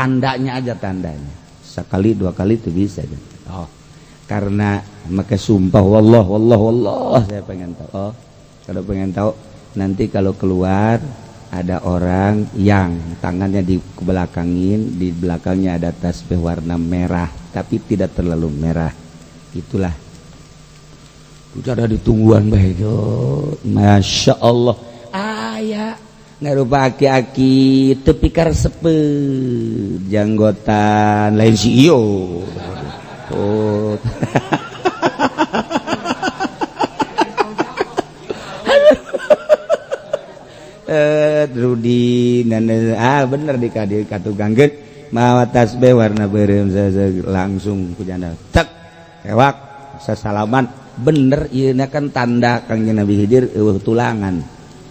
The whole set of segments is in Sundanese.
Tandanya aja, tandanya. Sekali dua kali itu bisa. Oh, karena maka sumpah wallah wallah wallah saya pengen tahu. Oh, kalau pengen tahu nanti kalau keluar ada orang yang tangannya dikebelakangin, di belakangnya ada tasbih warna merah tapi tidak terlalu merah. Itulah. Itu ada ditungguan bae. Masya Allah. Aya ngarupa aki-aki tepi karesepeun janggotan lain si iyo. Oh. Rudi ah bener di kadi katugangkeun mawa tasbih warna beureum langsung ku janda tek ewak sasalaman bener ieu kan tanda Kangjeng Nabi Khidir eueuh tulangan.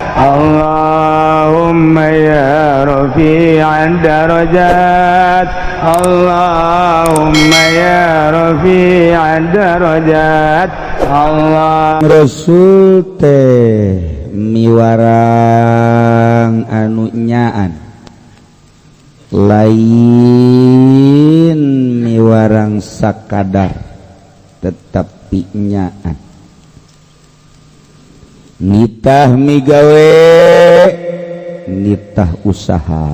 Allahumma ya rafi'ad darajat, Allahumma ya rafi'ad darajat. Allah Rasul teh miwarang anu nyaan lain miwarang sakadar tetapi nyaan nitah migawe nitah usaha.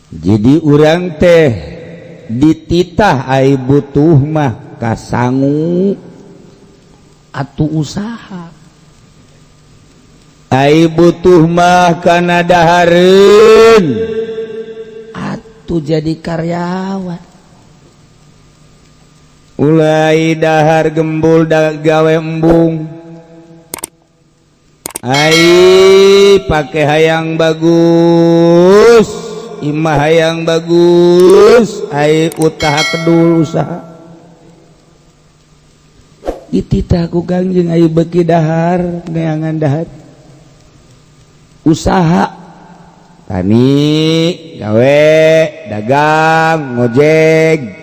Jadi urang teh dititah ai butuh mah kasangu atuh usaha, ai butuh mah kana dahareun atuh jadi karyawan. Ulai dahar gembul gawe embung, ai pake hayang bagus, imah hayang bagus, ai utaha kedul usaha. Dititah ku Kangjeng ayu beki dahar neangan dahar usaha tani gawe dagang ngojek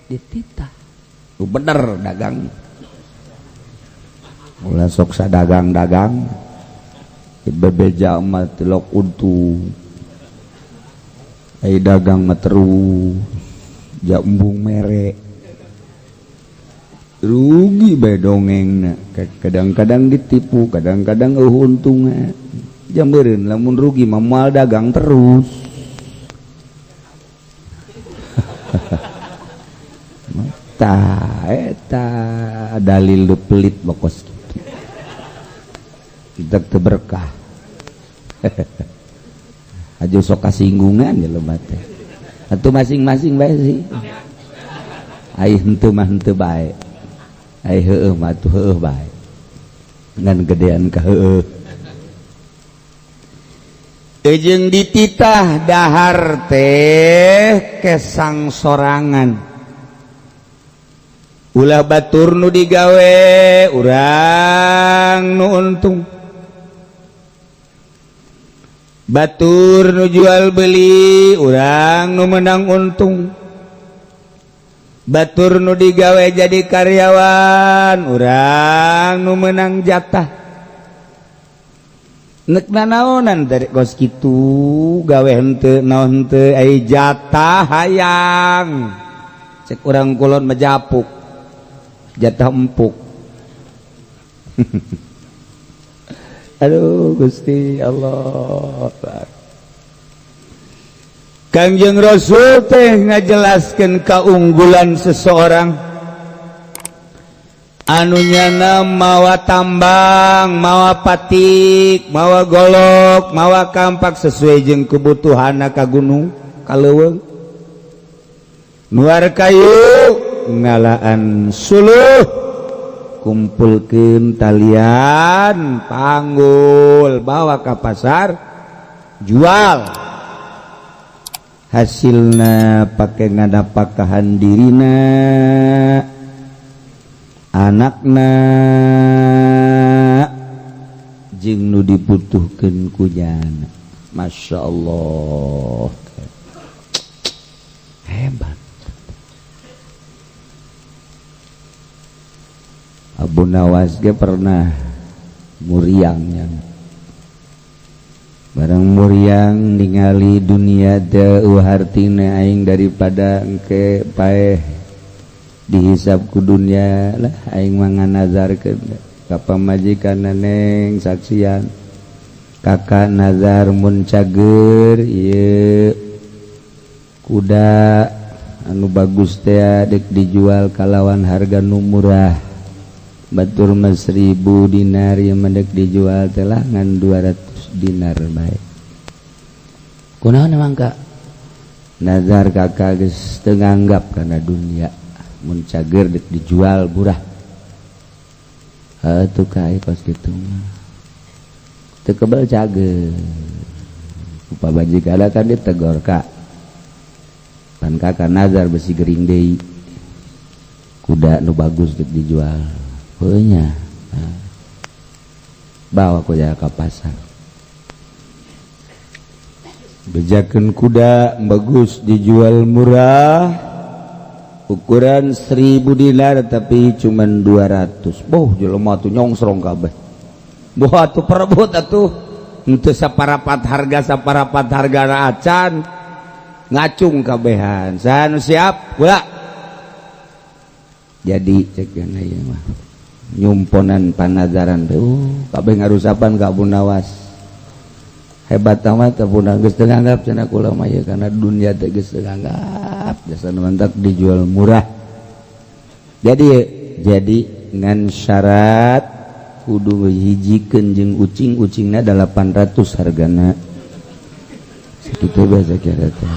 dititah lu bener dagang ulah sok sadagang-dagang bebeja mah tilok untung ai dagang mah terus jambung mere rugi bae dongengna, kadang-kadang ditipu kadang-kadang eueuh untungna jambereun lamun rugi mah moal dagang terus. Ta eta dalil lu pelit bokos gitu. Kita teu berkah. Aja sok kasinggungan ya lebat teh. Atuh masing-masing bae sih. Ai henteu mah henteu bae. Ai heueuh mah atuh heueuh bae. Ngan gedean ka heueuh. Jeung dititah dahar teh kesang sorangan. Ulah batur nu digawe urang nu untung, batur nu jual beli urang nu menang untung, batur nu digawe jadi karyawan urang nu menang jatah. Nek nanaonan dari kos kitu gawe henteu naon henteu ai jatah hayang cek urang kulon mejapuk jatah empuk. Aduh Gusti Allah. Kangjeng Rasul teh ngajelaskeun keunggulan seseorang anu nyana mawa tambang, mawa patik, mawa golok, mawa kampak sesuai jeung kebutuhanna ka gunung, ka leuweung. Nuar kayu ngalaan suluh, kumpulkeun talian, panggul, bawa ke pasar, jual. Hasilna pake ngadapakahan dirina, anakna, jeung nu dibutuhkeun ku jana. Masya Allah, hebat. Abu Nawas ge pernah muriangnya. Barang muriang ningali dunia teu hartina aing daripada engke paeh dihisab ku dunia lah aing mah nganazarkeun ka pamajikan neng saksian kakak nazar mun cager ieu kuda anu bagus teh dek dijual kalawan harga nu murah batur mah 1000 dinar ieu mah dek dijual teh lah ngan 200 dinar bae. Kunaon emang kak? Nazar kakak geus teu nganggap kana dunia mun cager dek dijual murah. Heuh tuh ka kos kitu mah. Teu kebel cager. Ku pamajikan kan ditegor kak. Pan kakak nazar besi gering deui. Kuda nu bagus dek dijual. Heuh nya. Bawa kuda ka pasar. Bejakeun kuda bagus dijual murah ukuran 1000 dinar tapi cuman 200. Boh jelema tuh nyongsrong kabeh. Boh atuh perebut atuh henteu saparapat harga acan ngacung kabehan. Saha nu siap? Kula. Jadi cek ieu mah nyumponan panazaran teh kabeh ngarusapan ka Abu Nawas. Hebat amat Abu Nawas geus teu nganggap cenah kula mah ieu kana dunia teh geus teu nganggap jasa mantak dijual murah. Jadi ngan syarat kudu hijikeun jeung ucing-ucingna 800 hargana. Sakitu bae kira teh.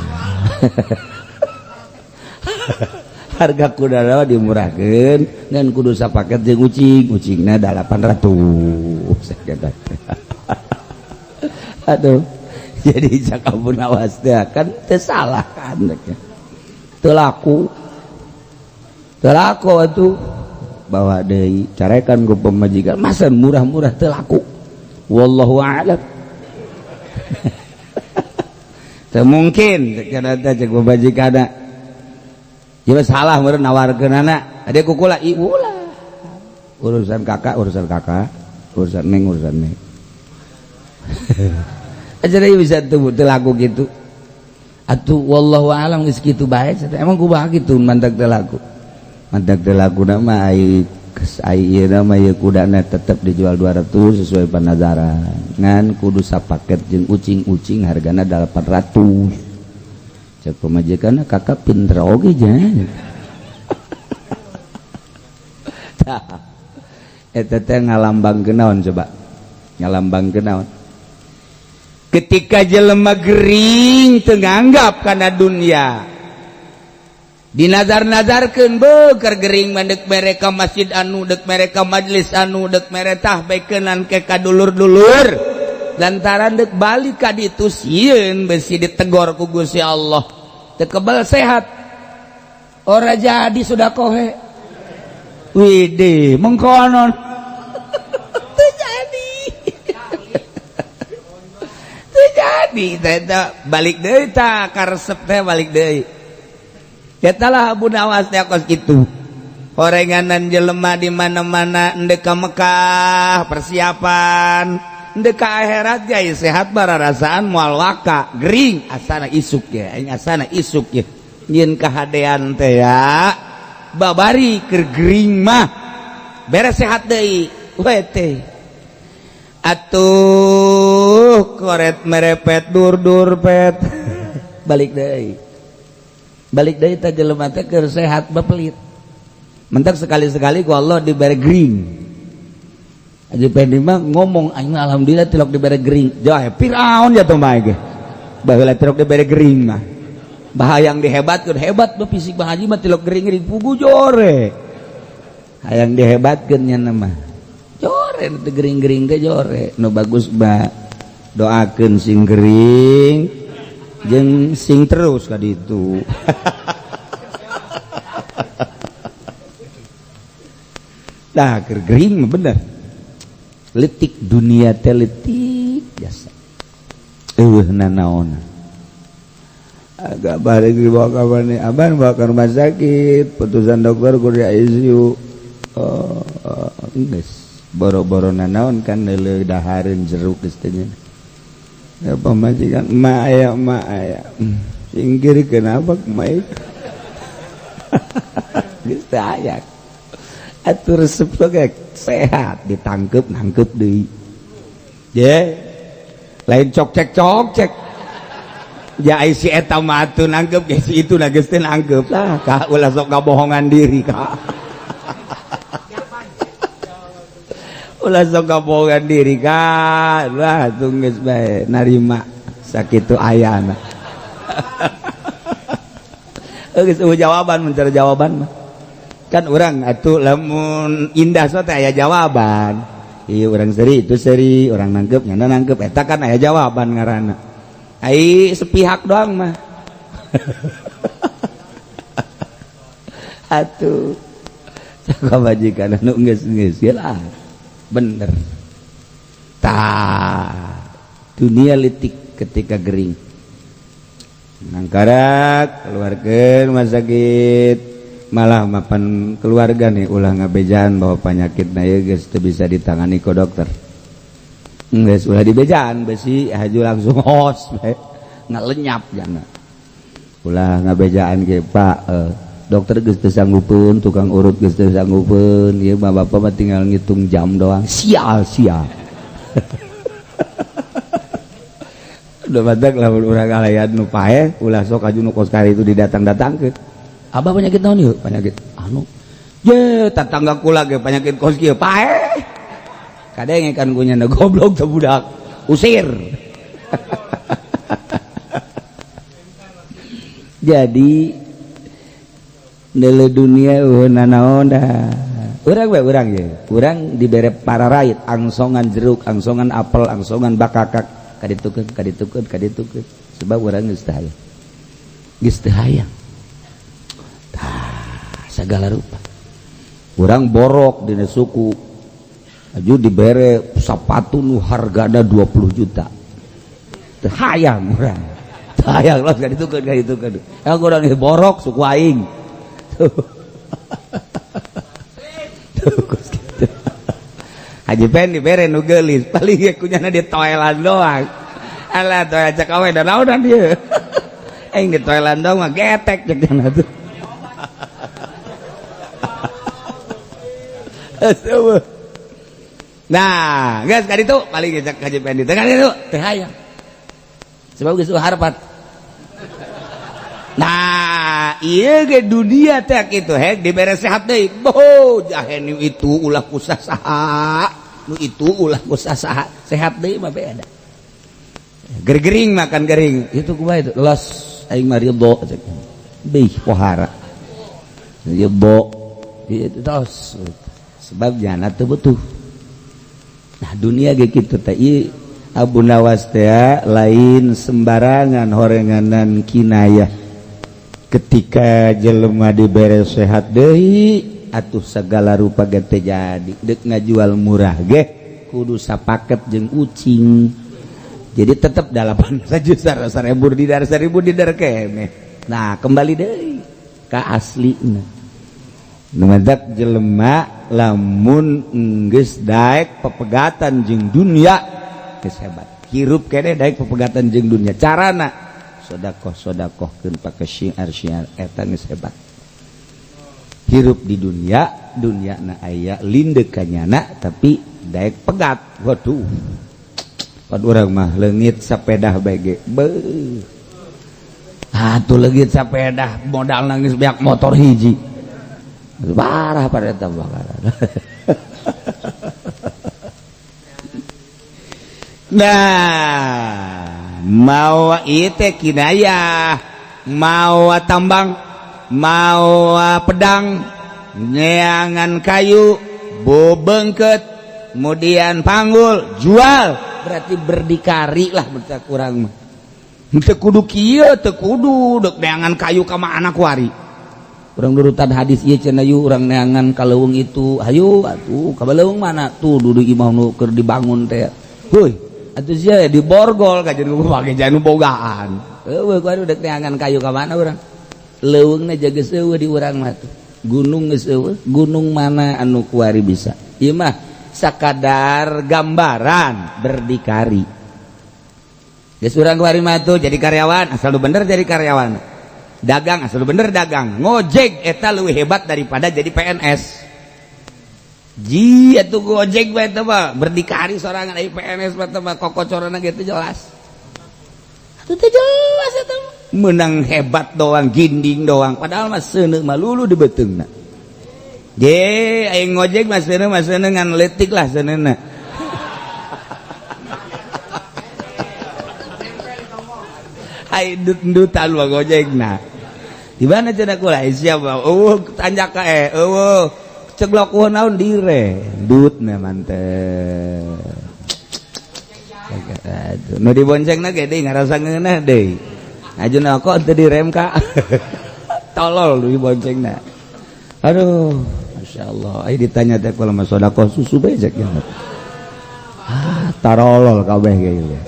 Harga kuda dimurahkeun ngan kudu sapaket jeung ucing, ucingna 800. Aduh, jadi cak Abu Nawas teh kan teu salah kan. Teu laku. Teu laku atuh. Bawa deui carekan ku pamajikan, masa murah-murah teu laku. Wallahu a'lam. Teu mungkin kana teh cek pamajikanna. Ieu salah meureun nawarkeunana. Ade kukula iulah. Urusan kakak, urusan neng, urusan neng. Aja bisa tuh teu laku gitu. Atuh wallahu a'lam geus kitu bae. Emang kumaha kitu mantak teu laku. Mantak teu laku mah ai ieu mah ieu kudana tetep dijual 200 sesuai panazaran. Ngan kudu sapaket jeung ucing-ucing hargana 800. Cek pamajikanna kakak pinter oge nya. Tah eta teh ngalambangkeun naon coba? Ngalambangkeun naon? Ketika jelema gering teu nganggap kana dunia dinazar-nazarkeun beuker gering mah deuk mere ka masjid anu deuk mere ka majelis anu deuk mere tah beukeunan ke ka dulur-dulur lantaran deuk balik ka ditu sieun besi ditegor ku Gusti Allah teu kebel sehat ora jadi sudah kohe widih mengkonon teu jadi teu jadi teh balik deui tah karesep teh balik deui. Eta lah Abu Nawas teh kos kitu. Horenganan jelema di mana-mana endek ka Mekah persiapan endek ka akhirat ge sehat bararasaan moal waka gering asana isuk ya aing asana isuk ya nyieun kahadean teh ya babari keur gering mah beres sehat deui we teh atuh koret merepet dur-dur pet balik deui balik deui teh jelema teh keur sehat bepelit mentak sekali-sekali ku Allah dibere gering Haji Pendi mah ngomong aing alhamdulillah tilok dibere gering jauh Firaun jatuh mah ge baheula tilok dibere gering mah bahayang dihebatkeun hebat mah fisik Bang Haji mah tilok gering-gering pugu jore hayang dihebatkeun nya mah jore teu gering-gering teh jore nu bagus mah doakeun sing gering jeung sing terus ka ditu. Tah keur gering mah bener letik dunia teh letik biasa eueuh nanaon agak balik dibawa ka mana aban bawa ke rumah sakit putusan dokter kudu di ICU geus boro-boro nanaon kan neuleuh dahareun jeruk geus teh. Ya pamajikan emak aya emak aya. Singgir kenapa emak? Geus teu aya. Atuh resep ge sehat ditangkep nangkep deui. Ye. Lain cok cek cok cek. Ya ai si eta mah atuh nangkep ge si itu geus teu nangkep lah ka ulah sok ngabohongan diri ka. Ulah sok ngabohongan diri ka. Lah atuh geus bae narima sakitu ayana. Geus eueuh jawaban mencari jawaban mah. Kan urang atuh lamun indah so teh aya jawaban. Ieu urang seri itu seri, urang nangkep nyana nangkep eta kan aya jawaban ngaranna. Ai sepihak doang mah. Atuh sakabajikan anu geus-geus lah. Bener. Tah dunia litik ketika gering. Nangkarak keluarga rumah sakit malah mapan keluarga nih ulah ngabejaan bahwa penyakit na ieu geus teu bisa ditangani ku dokter. Geus ulah dibejaan besi haju langsung hos bae ngalenyap jana. Ulah ngabejaan ge Pak dokter geus teu sanggupeun, tukang urut geus teu sanggupeun, ieu mah bapak mah tinggal ngitung jam doang. Sial sial. Udah badak lamun urang ngalayan nu paeh ulah sok aju nu kos kari itu didatang-datangkeun. Abah penyakit naon ieu? Penyakit anu. Ye, tetangga kula ge penyakit kos kieu paeh. Kadenge kan ku nyana goblok teh budak. Usir. Jadi nele dunia eueuh nanaon dah. Urang we urang ye. Urang dibere pararait angsongan jeruk, angsongan apel, angsongan bakakak. Kaditukeun, kaditukeun, kaditukeun. Sebab urang geus teu hayang. Geus teu hayang. Tah, segala rupa. Urang borok dina suku. Aju dibere sapatu nu hargana 20 juta. Teu hayang urang. Teu hayang lah kaditukeun, kaditukeun. Yang urang borok suku aing. Tuh. Tuh kos kitu. Haji Pen dibere nu geulis, paling ge kunyana di toelan doang. Alah toelan cek awe da naonan ieu. Aing di toelan doang mah getek cek jana tuh. Nah, geus ka ditu paling ge cek Haji Pen di teh ka ditu teh hayang. Sebab geus harapan. Nah, ieu ge dunia teh kitu hek dibere sehat deui. Boh, jahe nu itu ulah ku saha, nu itu ulah ku saha. Sehat deui mah beda. Gergering makan gering, itu kumaha itu? Los aing mah ridho cek. Beuh pohara. Ridho itu tos. Sebab jana teu butuh. Nah, dunia ge kitu teh ieu Abu Nawas teh lain sembarangan horenganan kinayah. Ketika jelema dibere sehat deui atuh segala rupa ge teh jadi deuk ngajual murah ge kudu sapaket jeung ucing. Jadi tetep 8 juta 1000 didar 1000 didar keneh. Nah, kembali deui ka aslina. Nu matak jelema lamun geus daek pepegatan jeung dunia geus hebat. Hirup keneh daek pepegatan jeung dunia. Carana sodakoh sodakohkeun pake syiar-syiar eta geus hebat. Hirup di dunia, dunia na aya lindek kanyana tapi daek pegat. Waduh. Pan urang mah leungit sapedah bae ge. Beuh. Atuh leungit sapedah modal nangis beak motor hiji. Parah pada eta bakaran. Nah, mau itu kinayah, mau tambang, mau pedang, neangan kayu, bobengket, kemudian panggul, jual, berarti berdikari lah bentak kurang mah. Teu kudu kieu, teu kudu deuk neangan kayu ka mana kuari. Urang nurutan hadis ieu cenah yu urang neangan ka leuweung itu, hayu atuh ka leuweung mana tuh dudu imah nu keur dibangun teh. Heuy, atuh sia diborgol ka jeung pake janu bogaan. Eueuh kuari deuk neangan kayu ka mana urang? Leuweungna jaga eueuh di urang mah tuh. Gunung geus eueuh, gunung mana anu kuari bisa. Ieu mah sakadar gambaran berdikari. Geus urang kuari mah tuh jadi karyawan asal lu bener, jadi karyawan dagang asal lu bener dagang, ngojek eta leuwih hebat daripada jadi PNS. Ji atuh gojek bae eta mah berdikari sorangan, ai PNS mah teh mah kokocorana gitu jelas. Atuh teh jelas eta mah. Menang hebat doang, ginding doang, padahal mah seuneu mah lulu di beuteungna. Je aing ngojek mah seuneu ngan leutik lah seuneuna. Ai ndut-ndutan mah gojekna. Di mana cenah kula siapa? Eueuh tanjak ka eueuh ceglok eueuh naon dire. Dutna mantep. Aduh, nu diboncengna ge deui ngarasa ngeunah deui. Ajuna kok teu direm ka. Tolol nu diboncengna. Aduh, masyaallah. Ai ditanya teh kula mah sedekah susu bae cek. Ah, tarolol kabeh ge ieu.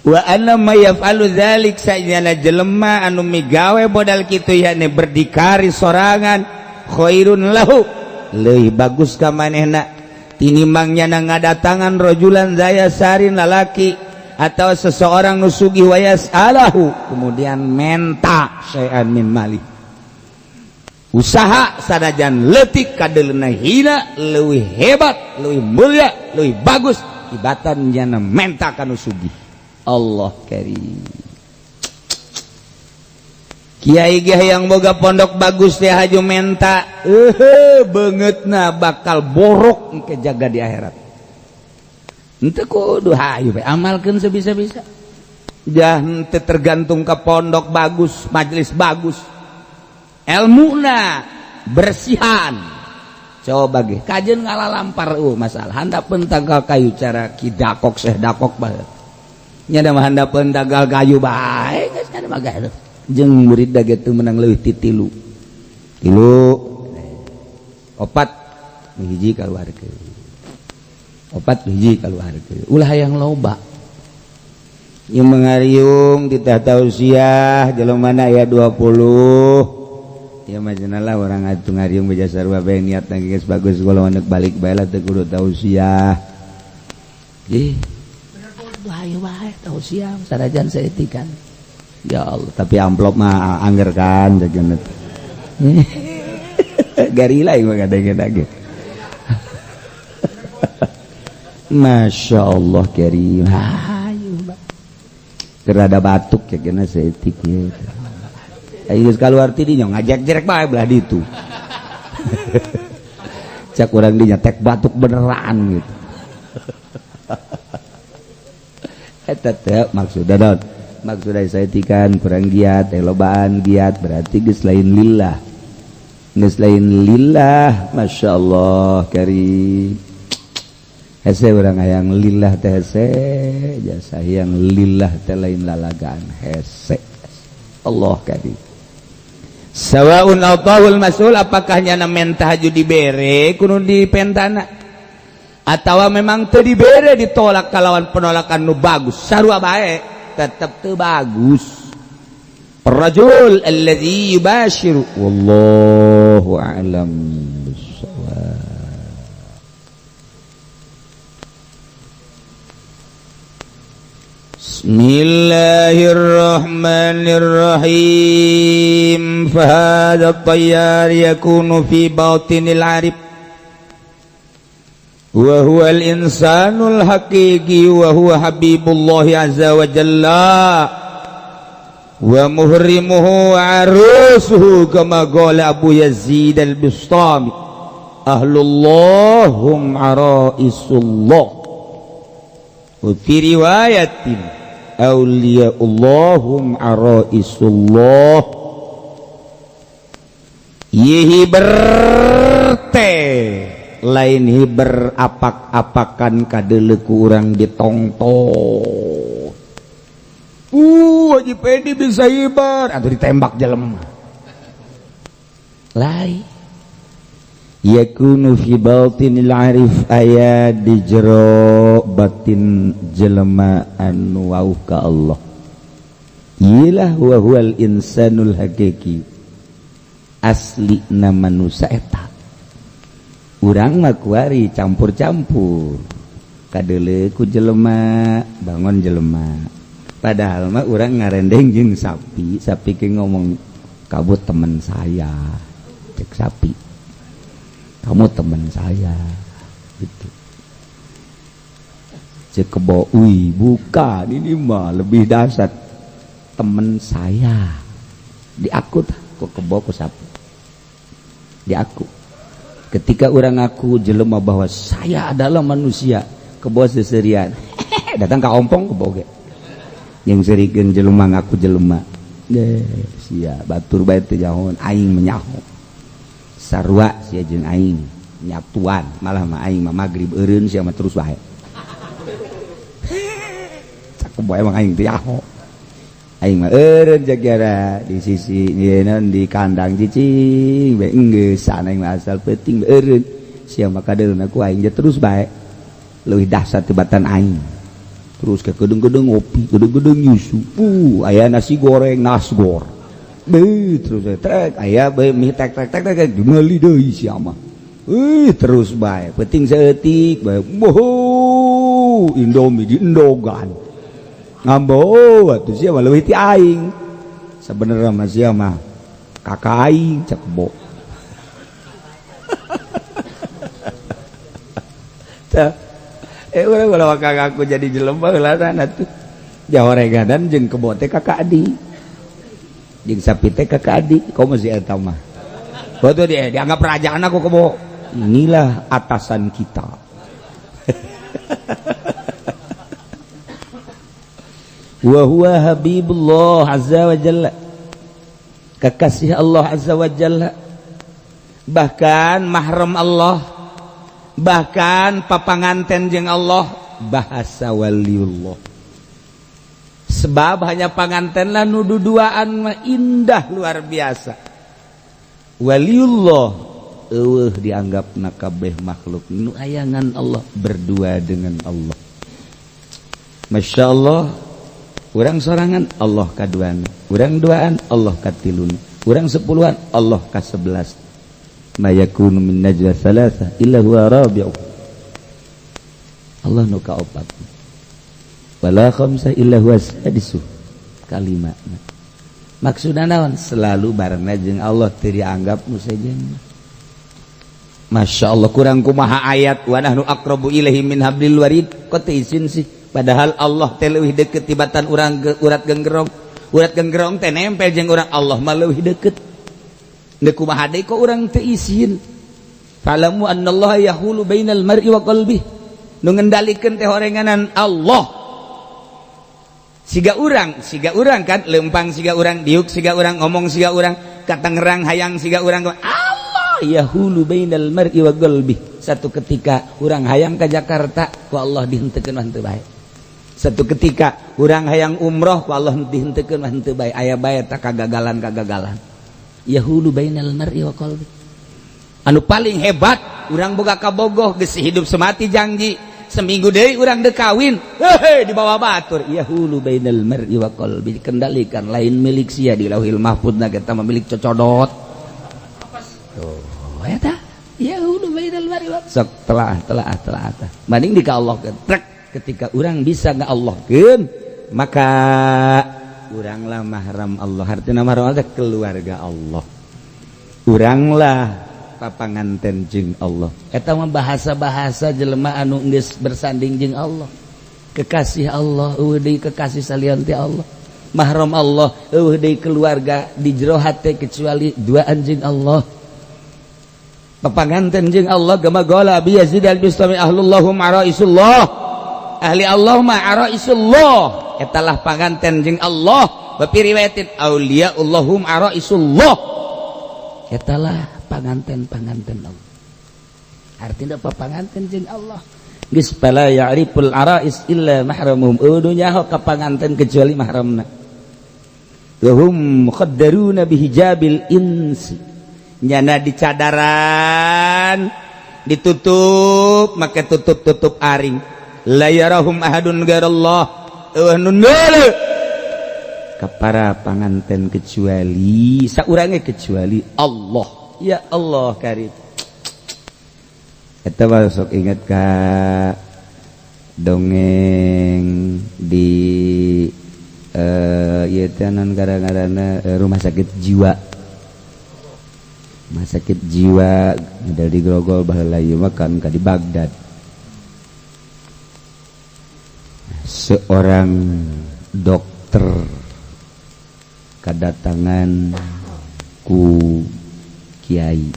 Wa anna may yaf'alu dzalik sajana jelema anu migawe modal kitu yakni berdikari sorangan khairun lahu leuwih bagus ka manehna tinimbang nyana ngadatangan rojulan zaya sarin lalaki atau seseorang nu sugih wayas alahu kemudian menta syai'an min mali usaha sanajan leutik kadeuleuna hina leuwih hebat leuwih mulia leuwih bagus tibatan nyana menta ka nu sugih. Allah karim. Kiai ge yang boga pondok bagus teh haju menta beungeutna bakal borok engke jaga di akhirat. Henteu kudu hayu we amalkeun sebisa-bisa. Jah henteu tergantung ka pondok bagus, majelis bagus. Elmuna bersihan. Coba ge kajeun ngalalampar masalah handapeun tangkal kayu cara ki dakok seh dakok bae. Nya da mah handapeun tangkal kayu bae geus nya mah gae. Jeung murid da ge teu meunang leuwih ti tilu. Tilu opat hiji kaluarkeun. Opat hiji kaluarkeun. Ulah hayang loba. Ieu mengariung di tahta usia jelema mana aya 20. Ieu mah cenah lah urang atuh ngariung beja sarua bae niatna geus bagus kalau anak balik bae lah teu kudu tausiah. Ih. Aduh hayu bae tausiah sanajan saeutik. Ya Allah, tapi amplop mah angger kan jajan. Garila ieu mah kadang-kadang. Masya Allah karim. Hayu kerada batuk ya kena saeutik ieu. Ayo geus kaluar ti dinya ngajek-jerek bae belah ditu. Cak urang dinya tek batuk beneran gitu. Eta teh maksudna naon? Maksudna saeutikan kurang giat, lobaan giat berarti geus lain lillah. Geus lain lillah, masyaallah karim. Hese urang hayang lillah teh hese, jasa hayang lillah teh lain lalagaan hese. Allah karim. Sawaun atahul masul apakah nyana menta haju dibere kudu dipentana atawa memang teu dibere ditolak kalawan penolakan nu bagus sarua bae tetep teu bagus. Rajul alladzi yubashiru wallahu a'lam bissawab. Bismillahirrahmanirrahim. Fahadha at-tayyar yakunu fi batinil arif wa huwa al-insanul haqiqi wa huwa habibullah azza wa jalla wa muhrimuhu wa arusuhu kama qala Abu Yazid al-Bustami ahlullah hum araisullah wa fi riwayatin awliyaullahum araisullah. Yihi berte lain hiber apak-apakan kadeleku urang ditongton. Haji Pedi bisa hiber atau ditembak jelema. Lain yakunu fi batinil arif aya di jero batin jelema anu wauh ka Allah. Ilah wa huwal insanul hakiki. Asli na manusia eta. Urang mah kuari campur-campur. Kadeuleu ku jelema, bangun jelema. Padahal mah urang ngarendeng jeung sapi, sapi ke ngomong kamu teman saya, cek sapi. Kamu teman saya gitu. Cek kebo, wih bukan ini mah lebih dahsyat, teman saya. Diaku tah ku kebo ku sapi. Diaku. Ketika orang ngaku jelema bahwa saya adalah manusia, kebo seserian. Datang ka ompong kebo ge. Yang serikeun jelema ngaku jelema. Deh, sia batur bae teu jahon aing menyaho. Sarua sia jeung aing nyatuan, malah mah aing mah magrib eureun sia mah terus bae. Cak kebo emang aing teu nyaho. Aing mah eureun jagara di sisi ieu di kandang cicing bae enggeus aing mah asal peuting bae eureun. Sia mah kadeulna ku aing terus bae. Leuwih dahsyat tibatan aing. Terus ke gedung-gedung ngopi, gedung-gedung nyusu. Aya nasi goreng, nasgor. Beuh, terus trek aya bae mie tek tek tek tek meuli deui sia mah. Terus bae, peuting saeutik bae. Boho, Indomie diendogan. Ngambo atuh sia mah leuwih ti aing. Sabenerna mah sia mah kakak aing cek kebo. Tah urang ulah kakak aku jadi jelema heula atuh. Jahoregadan jeung kebo teh kakak adi. Jeung sapi teh kakak adi, komo si eta mah. Betul dia dianggap kerajaan aku kebo. Inilah atasan kita. Wa huwa habibullah azza wa jalla. Kekasih Allah azza wa jalla. Bahkan mahram Allah. Bahkan papanganten jeung Allah, bahasa waliullah. Sebab hanya panganten lah nu duduaan mah indah luar biasa. Waliullah eueuh dianggap na kabeh makhluk nu ayangan Allah berdua dengan Allah. Masya Allah, urang sorangan Allah kaduana, urang duaan Allah katiluna, urang sepuluhan Allah kasebelas. Ma yakunu min najwa thalatha illa huwa rabi'u. Allah nu kaopat. Wala khamsa illa huwa sadisu. Kalima. Maksudna naon? Selalu barengna jeung Allah teu dianggap nu sejen. Masya Allah, kurang kumaha ayat wa nahnu aqrabu ilaihi min hablil warid. Kok teu izin sih? Padahal Allah teh leuwih deukeut tibatan urang urat genggerong. Urat genggerong teh nempel jeung urang, Allah mah leuwih deukeut. Deuk kumaha deui kok urang teu izin? Falamu annallaha yahulu bainal mar'i wa qalbihi. Nu ngendalikeun teh horenganan Allah. Siga urang kan lempang siga urang, diuk siga urang, ngomong siga urang, ka Tangerang hayang siga urang. Allah yahulu bainal mar'i wa qalbihi. Satu ketika urang hayang ka Jakarta, ku Allah dihenteukeun mah teu bae. Satu ketika urang hayang umroh, ku Allah dihenteukeun mah teu bae. Aya bae tak kagagalan-kagagalan. Yahulu bainal mar'i wa qalbi. Anu paling hebat urang boga kabogoh geus hidup semati janji, seminggu deui urang deuk kawin, heuh dibawa batur. Yahulu bainal mar'i wa qalbi, dikendalikan lain milik sia di Lauhil Mahfuz na eta mah milik cocodot. Tuh eta yahulu bainal mar'i wa sok telah telah telah tah. Banding di ka Allah trek ketika urang bisa ngallahkeun maka uranglah mahram Allah. Artinya mahram Allah keluarga Allah. Uranglah papanganten jeung Allah. Eta mah bahasa-bahasa jelema anu geus bersanding jeung Allah. Kekasih Allah eueuh deui kekasih salian ti Allah. Mahram Allah eueuh deui keluarga di jero hate kecuali duaan jeung Allah. Papanganten jeung Allah gama gola bi Yazid al-Bistami ahlullahum araisullah. Ahli Allah ma araisullah. Etalah panganten jeung Allah. Wa fi riwayatin auliaullahum araisullah. Etalah panganten-panganten Allah. Artinya apa panganten jeung Allah? Geus fala ya'riful arais illa mahramuhum. Eueuh nyaho ka panganten kecuali mahramna. Wa hum mukhaddaruna bihijabil insi. Nyana dicadaran, ditutup make tutup-tutup aring. La yarahum ahadun ghairallah. Eueuh nu neuleuh ka para panganten kecuali saurange kecuali Allah. Ya Allah karim. Eta mah sok inget ka Dongeng di ieu teh non gara-garana rumah sakit jiwa. Rumah sakit jiwa model di Grogol baheula ieu mah kan ka di Baghdad. Seorang dokter kedatangan ku kiai.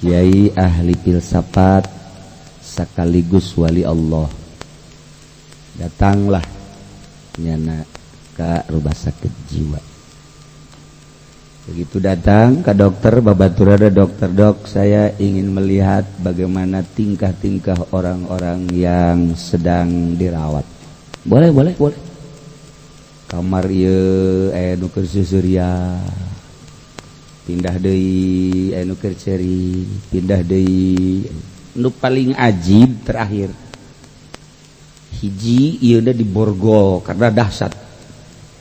Kiai ahli filsafat sekaligus wali Allah. Datanglah nyana ke rumah sakit jiwa. Begitu datang ke dokter, babaturada dokter, dok, saya ingin melihat bagaimana tingkah-tingkah orang-orang yang sedang dirawat. Boleh, boleh, boleh. Kamar ieu aya nu keur susuria, pindah deui aya nu keur ceuri, pindah deui. Nu paling ajib terakhir, hiji ieu diborgol karena dahsyat.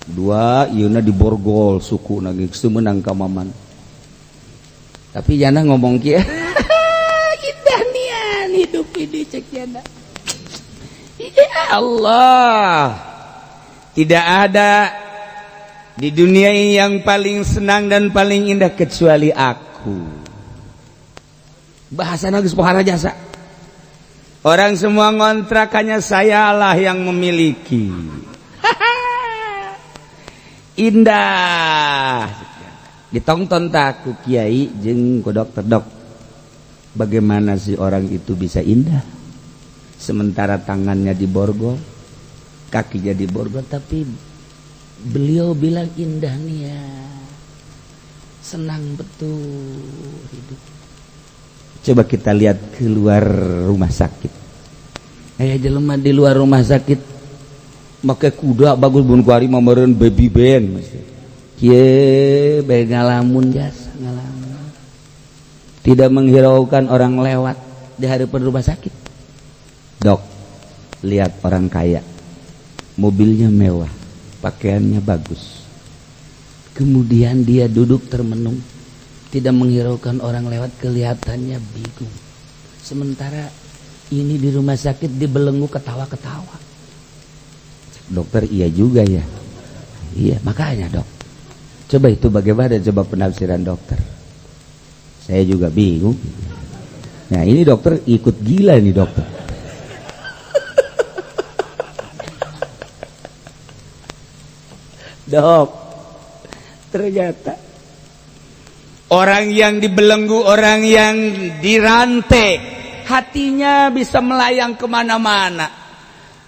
Dua ieu diborgol suku nagih semenang ka maman. Tapi jana ngomong kieu, indah nian hidup ini cek jana. Ya Allah, tidak ada di dunia ini yang paling senang dan paling indah kecuali aku. Bahasa geus pohara jasa. Orang semua ngontrakannya, sayalah yang memiliki. Indah. Ditonton tak ku kiai jeung ku dokter, dok. Bagaimana sih orang itu bisa indah? Sementara tangannya diborgol, kakinya diborgol, tapi beliau bilang indah nih ya. Senang betul hidup. Coba kita lihat keluar rumah sakit. Jelema di luar rumah sakit make kuda bagus bun kuari mah meureun baby band mesti. Kieu bae ngalamun jasa ngalamun. Tidak menghiraukan orang lewat di hadapan rumah sakit. Dok, lihat orang kaya. Mobilnya mewah, pakaiannya bagus. Kemudian dia duduk termenung, tidak menghiraukan orang lewat, kelihatannya bingung. Sementara ini di rumah sakit dibelenggu ketawa-ketawa. Dokter, iya juga ya. Iya, makanya dok. Coba itu bagaimana, coba penafsiran dokter. Saya juga bingung. Nah ini dokter ikut gila nih dokter. Dok, ternyata orang yang dibelenggu, orang yang dirantai, hatinya bisa melayang kemana-mana.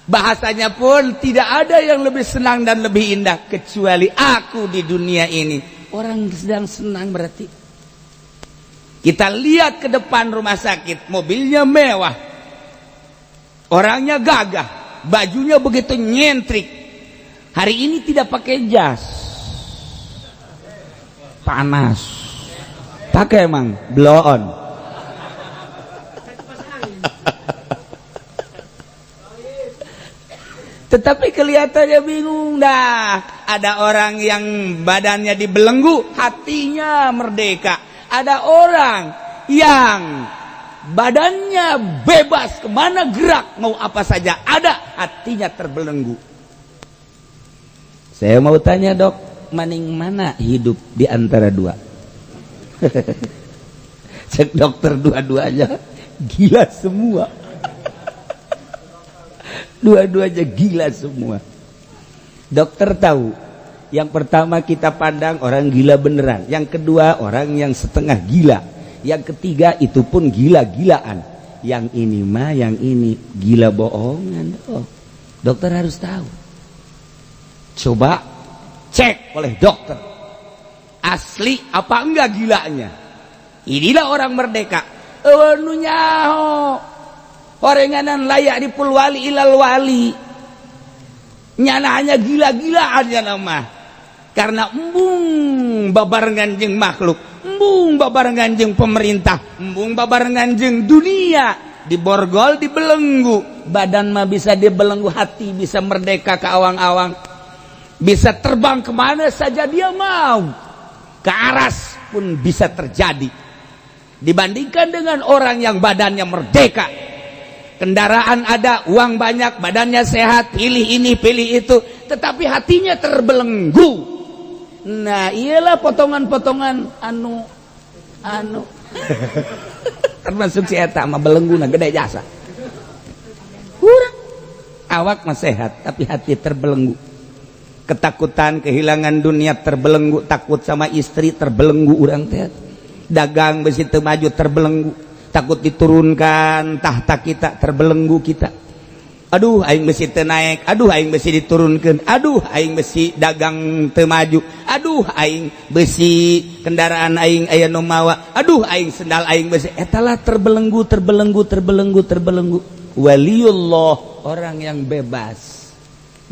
Bahasanya pun tidak ada yang lebih senang dan lebih indah kecuali aku di dunia ini. Orang sedang senang berarti. Kita lihat ke depan rumah sakit, mobilnya mewah, orangnya gagah, bajunya begitu nyentrik. Hari ini tidak pakai jas, panas. Pakai emang blow on. Tetapi kelihatannya bingung dah. Ada orang yang badannya dibelenggu, hatinya merdeka. Ada orang yang badannya bebas kemana gerak mau apa saja ada, hatinya terbelenggu. Saya mau tanya dok, maning mana hidup di antara dua? Cek dokter dua-duanya gila semua. Dua-duanya gila semua. Dokter tahu, yang pertama kita pandang orang gila beneran, yang kedua orang yang setengah gila, yang ketiga itu pun gila-gilaan. Yang ini mah, yang ini gila bohongan. Oh, dokter harus tahu. Coba cek oleh dokter, asli apa enggak gilanya. Inilah orang merdeka. Nu nyaho orenganan layak dipul wali ilal wali. Nyana hanya gila-gilaan nyana mah. Karena embung babarengan jeung makhluk, embung babarengan jeung pemerintah, embung babarengan jeung dunia, diborgol, dibelenggu. Badan mah bisa dibelenggu, hati bisa merdeka ke awang-awang. Bisa terbang kemana saja dia mau, ke aras pun bisa terjadi. Dibandingkan dengan orang yang badannya merdeka, Kendaraan ada, uang banyak, badannya sehat, pilih ini, pilih itu, tetapi hatinya terbelenggu. Nah, iyalah potongan-potongan anu anu termasuk si eta mah belengguna gede jasa. Kurang awak mah sehat, tapi hati terbelenggu. Ketakutan kehilangan dunia terbelenggu, takut sama istri terbelenggu urang teh. Dagang besi teu maju terbelenggu, takut diturunkan tahta kita terbelenggu kita. Aduh, aing besi teu naik, aduh, aing besi diturunkan, aduh, aing besi dagang teu maju, aduh, aing besi kendaraan aing aya nu mawa, aduh, aing sendal aing besi. Etalah terbelenggu, terbelenggu, terbelenggu, terbelenggu. Waliullah orang yang bebas,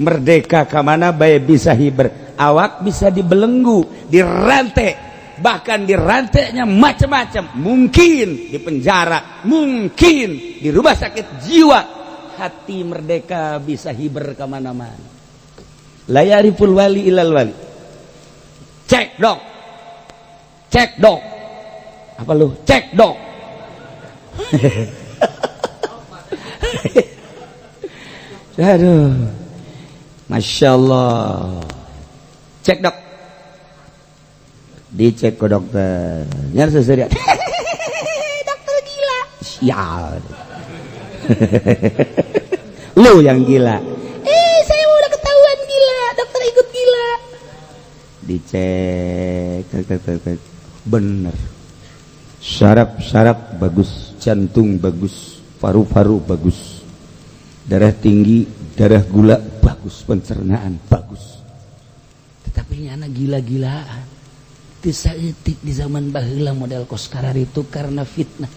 merdeka, kamana bae bisa hiber. Awak bisa dibelenggu, dirantai, bahkan dirantainya macam-macam, mungkin di penjara, mungkin di rumah sakit jiwa, hati merdeka, bisa hiber kemana-mana. La ya'riful wali ilal wali. Cek dok, cek dok, apa lu cek dok? Aduh, Masya Allah. Cek dok, dicek ke dokter, nyar seserian, dokter gila. Sial, lu yang gila. Eh, saya udah ketahuan gila, dokter ikut gila. Dicek cek, cek, cek, cek. Bener, saraf-saraf bagus, jantung bagus, paru-paru bagus, darah tinggi, darah gula bagus, pencernaan bagus, tetapi nyana gila-gilaan. Teu saeutik di zaman baheula model kos itu karena fitnah.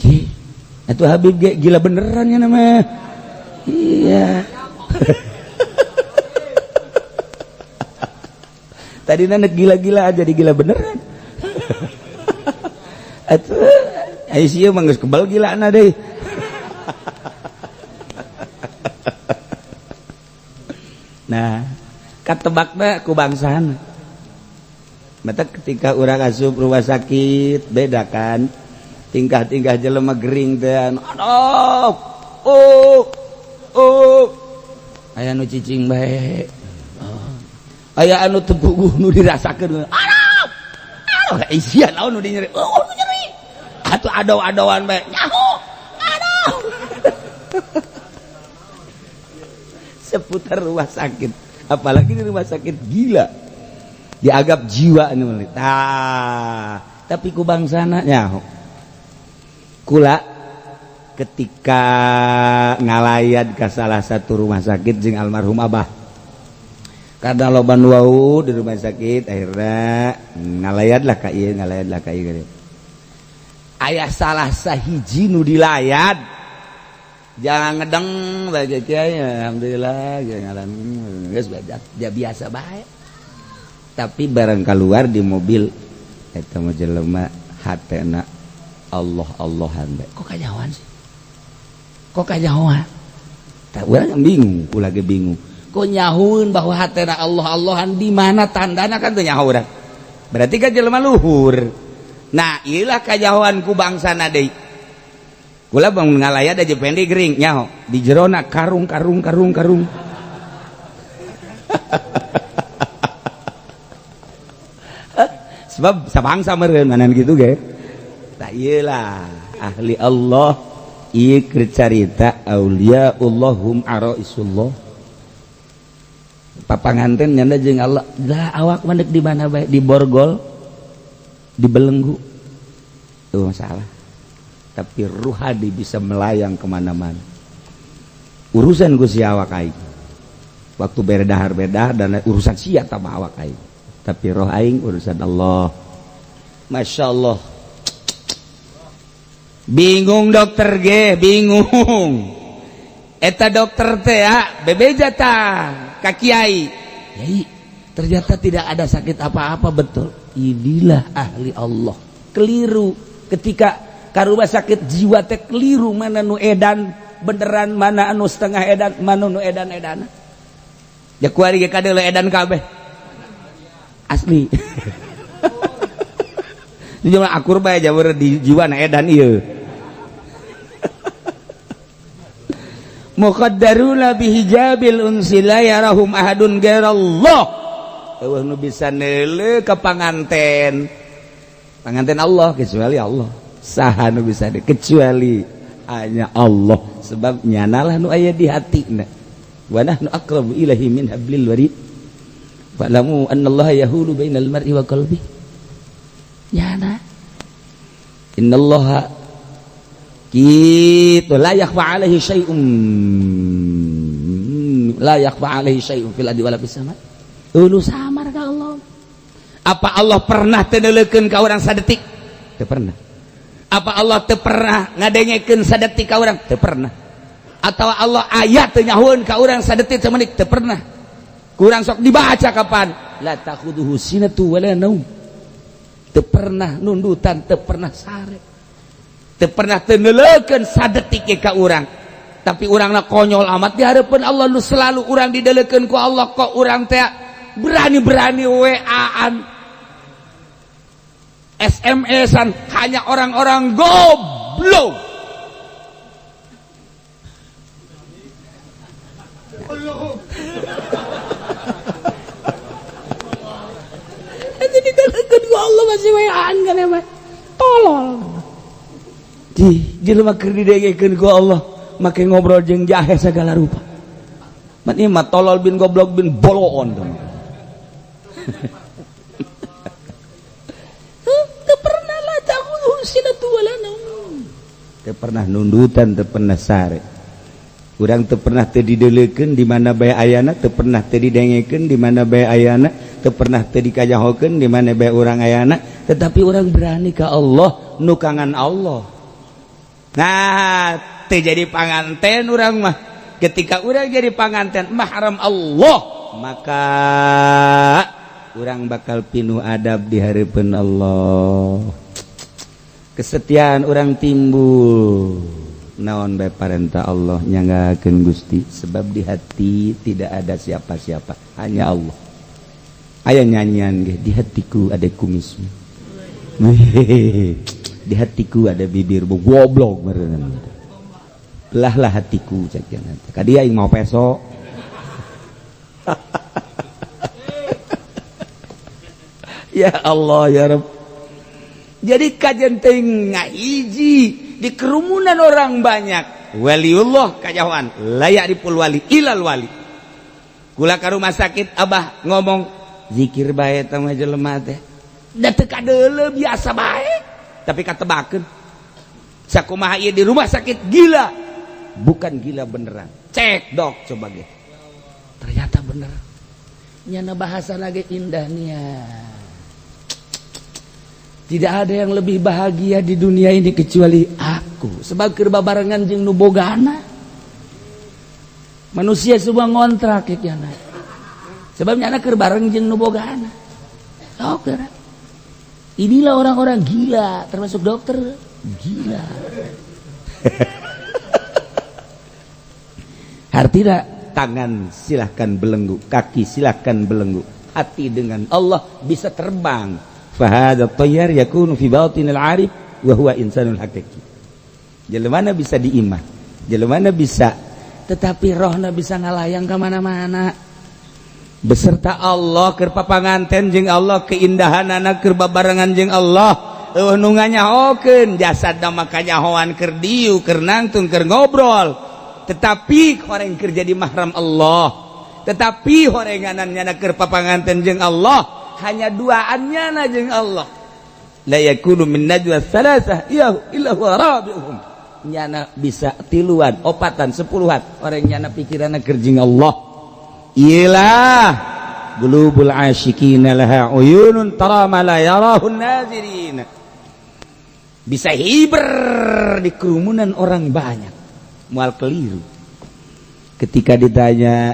Ki, itu Habib ge gila beneran ya nama. Iya. Tadi nanek gila-gila aja, gila beneran. Atuh ICU mah geus kebal gila na deui. Nah, katebakna ku bangsana. Mata ketika urang asup rumah sakit beda kan, tingkah-tingkah jelema gering teh, aduh, oh oh, aya nu cicing bae, oh. Aya anu teu puguh nu dirasakeun, aduh aduh, isia naon nu nyeri, oh nu nyeri atuh, adaw-adawan bae nyaho, aduh. Seputar rumah sakit, apalagi di rumah sakit gila, dianggap jiwa anu. Tah, tapi ku bangsana nyaho. Kula ketika ngalayat ke salah satu rumah sakit jeung almarhum abah, karena loba nu wau di rumah sakit, akhirnya ngalayat lah ka ieu, ngalayat lah ka ieu. Aya salah sahiji nu dilayat, jangan ngedeng bae kiai, alhamdulillah jangan geus dia biasa bae. Tapi barang keluar di mobil, eta mah jelema hatena Allah Allahan bae. Kok kanyahoan sih? Kok kanyahoan? Tak, urang bingung, kula ge bingung. Kok nyahueun bahwa hatena Allah Allahan, di mana tandana? Kan teu nyaho urang. Berarti kan jelema luhur. Nah, ieulah kanyahoan ku bangsana deui. Kula bang ngalayat aja pendek gering nyaho di jerona karung karung karung karung. Sebab sabangsa meureun manan kitu ge. Tak iyalah ahli Allah ieu keur carita auliaullahum araisullah. Papanganten nyanda jeung Allah. Lah awak mah di mana bae, di borgol, dibelenggu. Itu masalah. Tapi ruhadi bisa melayang kemana-mana. Urusan ku si awak aing. Waktu berdahar-berdahar dan urusan sia tambah awak aing. Tapi roh aing urusan Allah. Masya Allah. Bingung dokter ge, bingung. Eta dokter teh ya, bebeja tah ka kiai. Yai, ternyata tidak ada sakit apa-apa, betul. Inilah ahli Allah. Keliru ketika ka rumah sakit jiwa teh, keliru mana nu edan beneran, mana anu setengah edan, mana nu edan-edan. Ya kuari ge kadeuleu edan kabeh. Asli. Di jumlah akur bae jaweur di jiwa na edan ieu. Muqaddaruna bihijabil unsi la yarahum ahadun ghairallah. Eueuh nu bisa neuleuh ka panganten. Panganten Allah kecuali Allah. Saha nu bisa kecuali hanya Allah, sebab nyanalah nu aya di hatina. Wa nahnu aqrabu ilaihi min hablil warid. Fa'lamu annallaha yahulu bainal mar'i wa qalbi. Nyana. Innallaha gitu la yakhfa alaihi syai'un, la yakhfa alaihi syai'un fil ardi wala fis sama. Ulu samar ka Allah. Apa Allah pernah teu neuleukeun ka urang sadetik? Teu pernah. Apa Allah teu pernah ngadengekeun sadetik ka urang? Teu pernah. Atau Allah aya teu nyahueun ka urang sadetik samenit? Teu pernah. Kurang sok dibaca kapan? La takhuduhu sinatu wala naum. Teu pernah nundutan, teu pernah sare. Teu pernah teu neuleukeun sadetik ka urang. Tapi urangna konyol amat di hareupeun Allah nu selalu urang dideulekeun ku Allah, kok urang teh berani-berani WA-an, SMS-an hanya orang-orang goblok. Itu dideulekeun ku Allah masih WA-an kan emang tolol. Di jelema keur didengekeun ku Allah make ngobrol jeung jahe segala rupa. Mat ieu mah tolol bin goblok bin boloon tuh. Teu pernah la ta'khudhuhu sinatu wala naum. Teu pernah nundutan, teu pernah sare. Urang teu pernah teu dideulekeun di mana bae ayana, teu pernah teu didengekeun di mana bae ayana, teu pernah teu dikajahokeun di mana bae urang ayana, tetapi urang berani ka Allah, nukangan Allah. Nah, teu jadi panganten urang mah. Ketika urang jadi panganten mahram Allah, maka urang bakal pinuh adab di hareupeun Allah. Kesetiaan urang timbul. Naon bae parentah Allah nyanggakeun Gusti, sebab di hati tidak ada siapa-siapa, hanya Allah. Aya nyanyian ge, di hatiku ada kumismu. Di hatiku ada bibir goblok meureun. Belahlah hatiku cek jangan. Ka dia aing mau peso. Ya Allah ya Rabb. Jadi kajian teh ngahiji di kerumunan orang banyak. Waliullah kajawan la ya'riful wali ilal wali. Kula ka rumah sakit abah ngomong zikir bae teh mah jelema teh. Da teu kadeuleu biasa bae. Tapi katebakeun. Sakumaha ieu di rumah sakit gila. Bukan gila beneran. Cek dok coba ge. Ternyata bener. Nyana bahasa lagi indah nia. Tidak ada yang lebih bahagia di dunia ini kecuali aku. Sebab keur babarengan jeung nu bogana. Manusia semua ngontrak ya nyana. Sebab nyana keur bareng jeung nu bogana. Dokter. Inilah orang-orang gila, termasuk dokter gila. Artinya tangan silahkan belenggu, kaki silahkan belenggu, hati dengan Allah bisa terbang. Fahadha tayyar yakunu fi batinil arif wa huwa insanul hakiki. Jelema bisa diimah, jelema bisa, tetapi rohna bisa ngalayang ka mana-mana. Beserta Allah keur papanganten jeung Allah, keindahanana keur babarengan jeung Allah. Eueuh nu nganyahokeun jasadna mah kanyahoan keur diu, keur nangtung, keur ngobrol. Tetapi horeng keur jadi mahram Allah, tetapi horenganan nyana keur papanganten jeung Allah, hanya duaannya na jeung Allah. La yakunu min najwa salasah illa huwa rabi'uhum. Nyana bisa tiluan, opatan, sepuluhan, orang nyana pikiranna keur jeung Allah. Ilah qulubul asyiqina laha uyunun tara ma la yarahun nazirin. Bisa hiber di kerumunan orang banyak, mual keliru. Ketika ditanya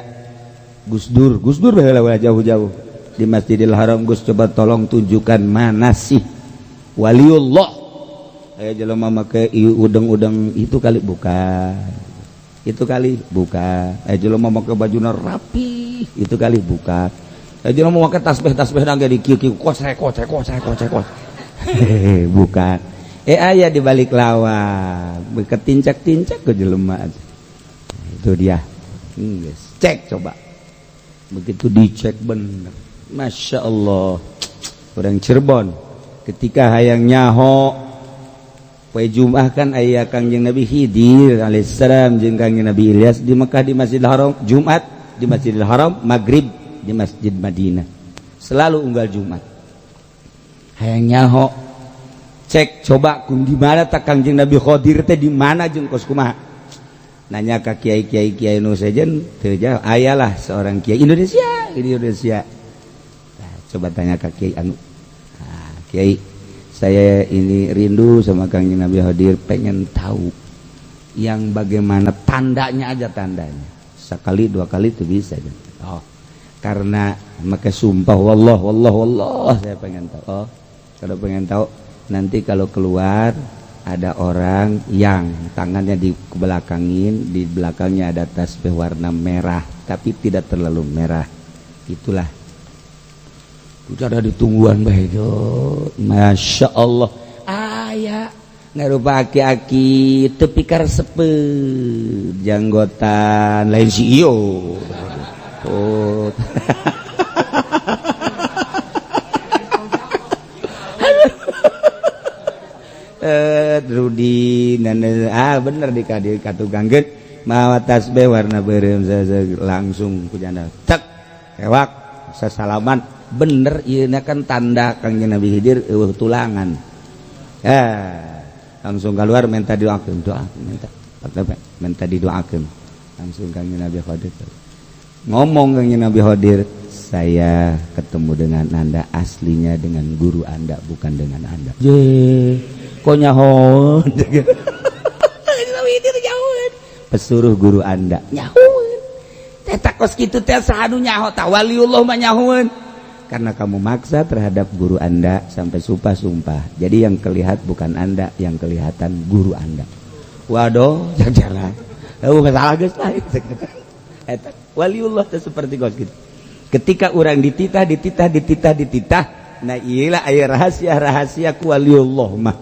Gus Dur, Gus Dur baheula jauh-jauh di Masjidil Haram, Gus coba tolong tunjukkan mana sih waliullah. Aya jelema make udeng-udeng itu kali bukan, itu kali bukan. Aya jelema make bajuna rapi, itu kali bukan. Aya jelema make tasbih-tasbih nangge di kieu-kieu kosek kosek kosek kosek kosek. Bukan. Aya di balik lawang, beketincak-tincak ke jelema. Itu dia. Yes. Cek coba. Begitu dicek bener. Masya Allah. Orang Cirebon ketika hayang nyaho poe Jumat kan aya Kangjeng Nabi Khidir alaihissalam jeung Kangjeng Nabi Ilyas di Mekah, di Masjidil Haram. Jumat di Masjidil Haram, Maghrib di Masjid Madinah. Selalu unggal Jumat. Hayang nyaho, cek coba kun di mana tak Kangjeng Nabi Khidir teh, di mana jeung kos kumaha. Nanya ka kiai-kiai, kiai nu sejen teu jauh, ayalah seorang kiai Indonesia di Indonesia. Nah, coba tanya ka kiai anu, nah, "Kiai, saya ini rindu sama Kangjeng Nabi Khidir, pengen tahu yang bagaimana tandanya aja, tandanya." Sekali dua kali itu bisa. Oh, karena maka sumpah, "Wallah, wallah, wallah, saya pengen tahu." "Oh, kalau pengen tahu, nanti kalau keluar ada orang yang tangannya di belakangin, di belakangnya ada tasbih warna merah, tapi tidak terlalu merah, itulah." Itu ada ditungguan bae itu. Masya Allah, aya ngarupa aki-aki tepi karesepeut, janggotan, lain si iyo. Oh, eh Rudi, ah bener, di kadi katugangkeun mawa tasbih warna beureum, langsung ku janda cek ewak sasalaman. Bener ieu kan tanda Kangjeng Nabi Khidir eueuh tulangan. Eh, langsung keluar minta doakeun, doa minta, minta didoakeun. Langsung Kangjeng Nabi Khidir ngomong, Kangjeng Nabi Khidir, "Saya ketemu dengan Anda aslinya dengan guru Anda, bukan dengan Anda." Je, kok nyaho pesuruh guru Anda nyahoeun teh kos kitu teh? Saha nu nyaho tah? Waliullah mah nyahoeun. "Karena kamu maksa terhadap guru Anda sampai sumpah-sumpah, jadi yang kelihat bukan Anda, yang kelihatan guru Anda." Waduh, jangan, oh, masalah geus lah. Eta waliullah teh seperti kos kitu. Ketika orang dititah, dititah, dititah, dititah, nah iyalah, aya rahasia-rahasia ku waliullah mah.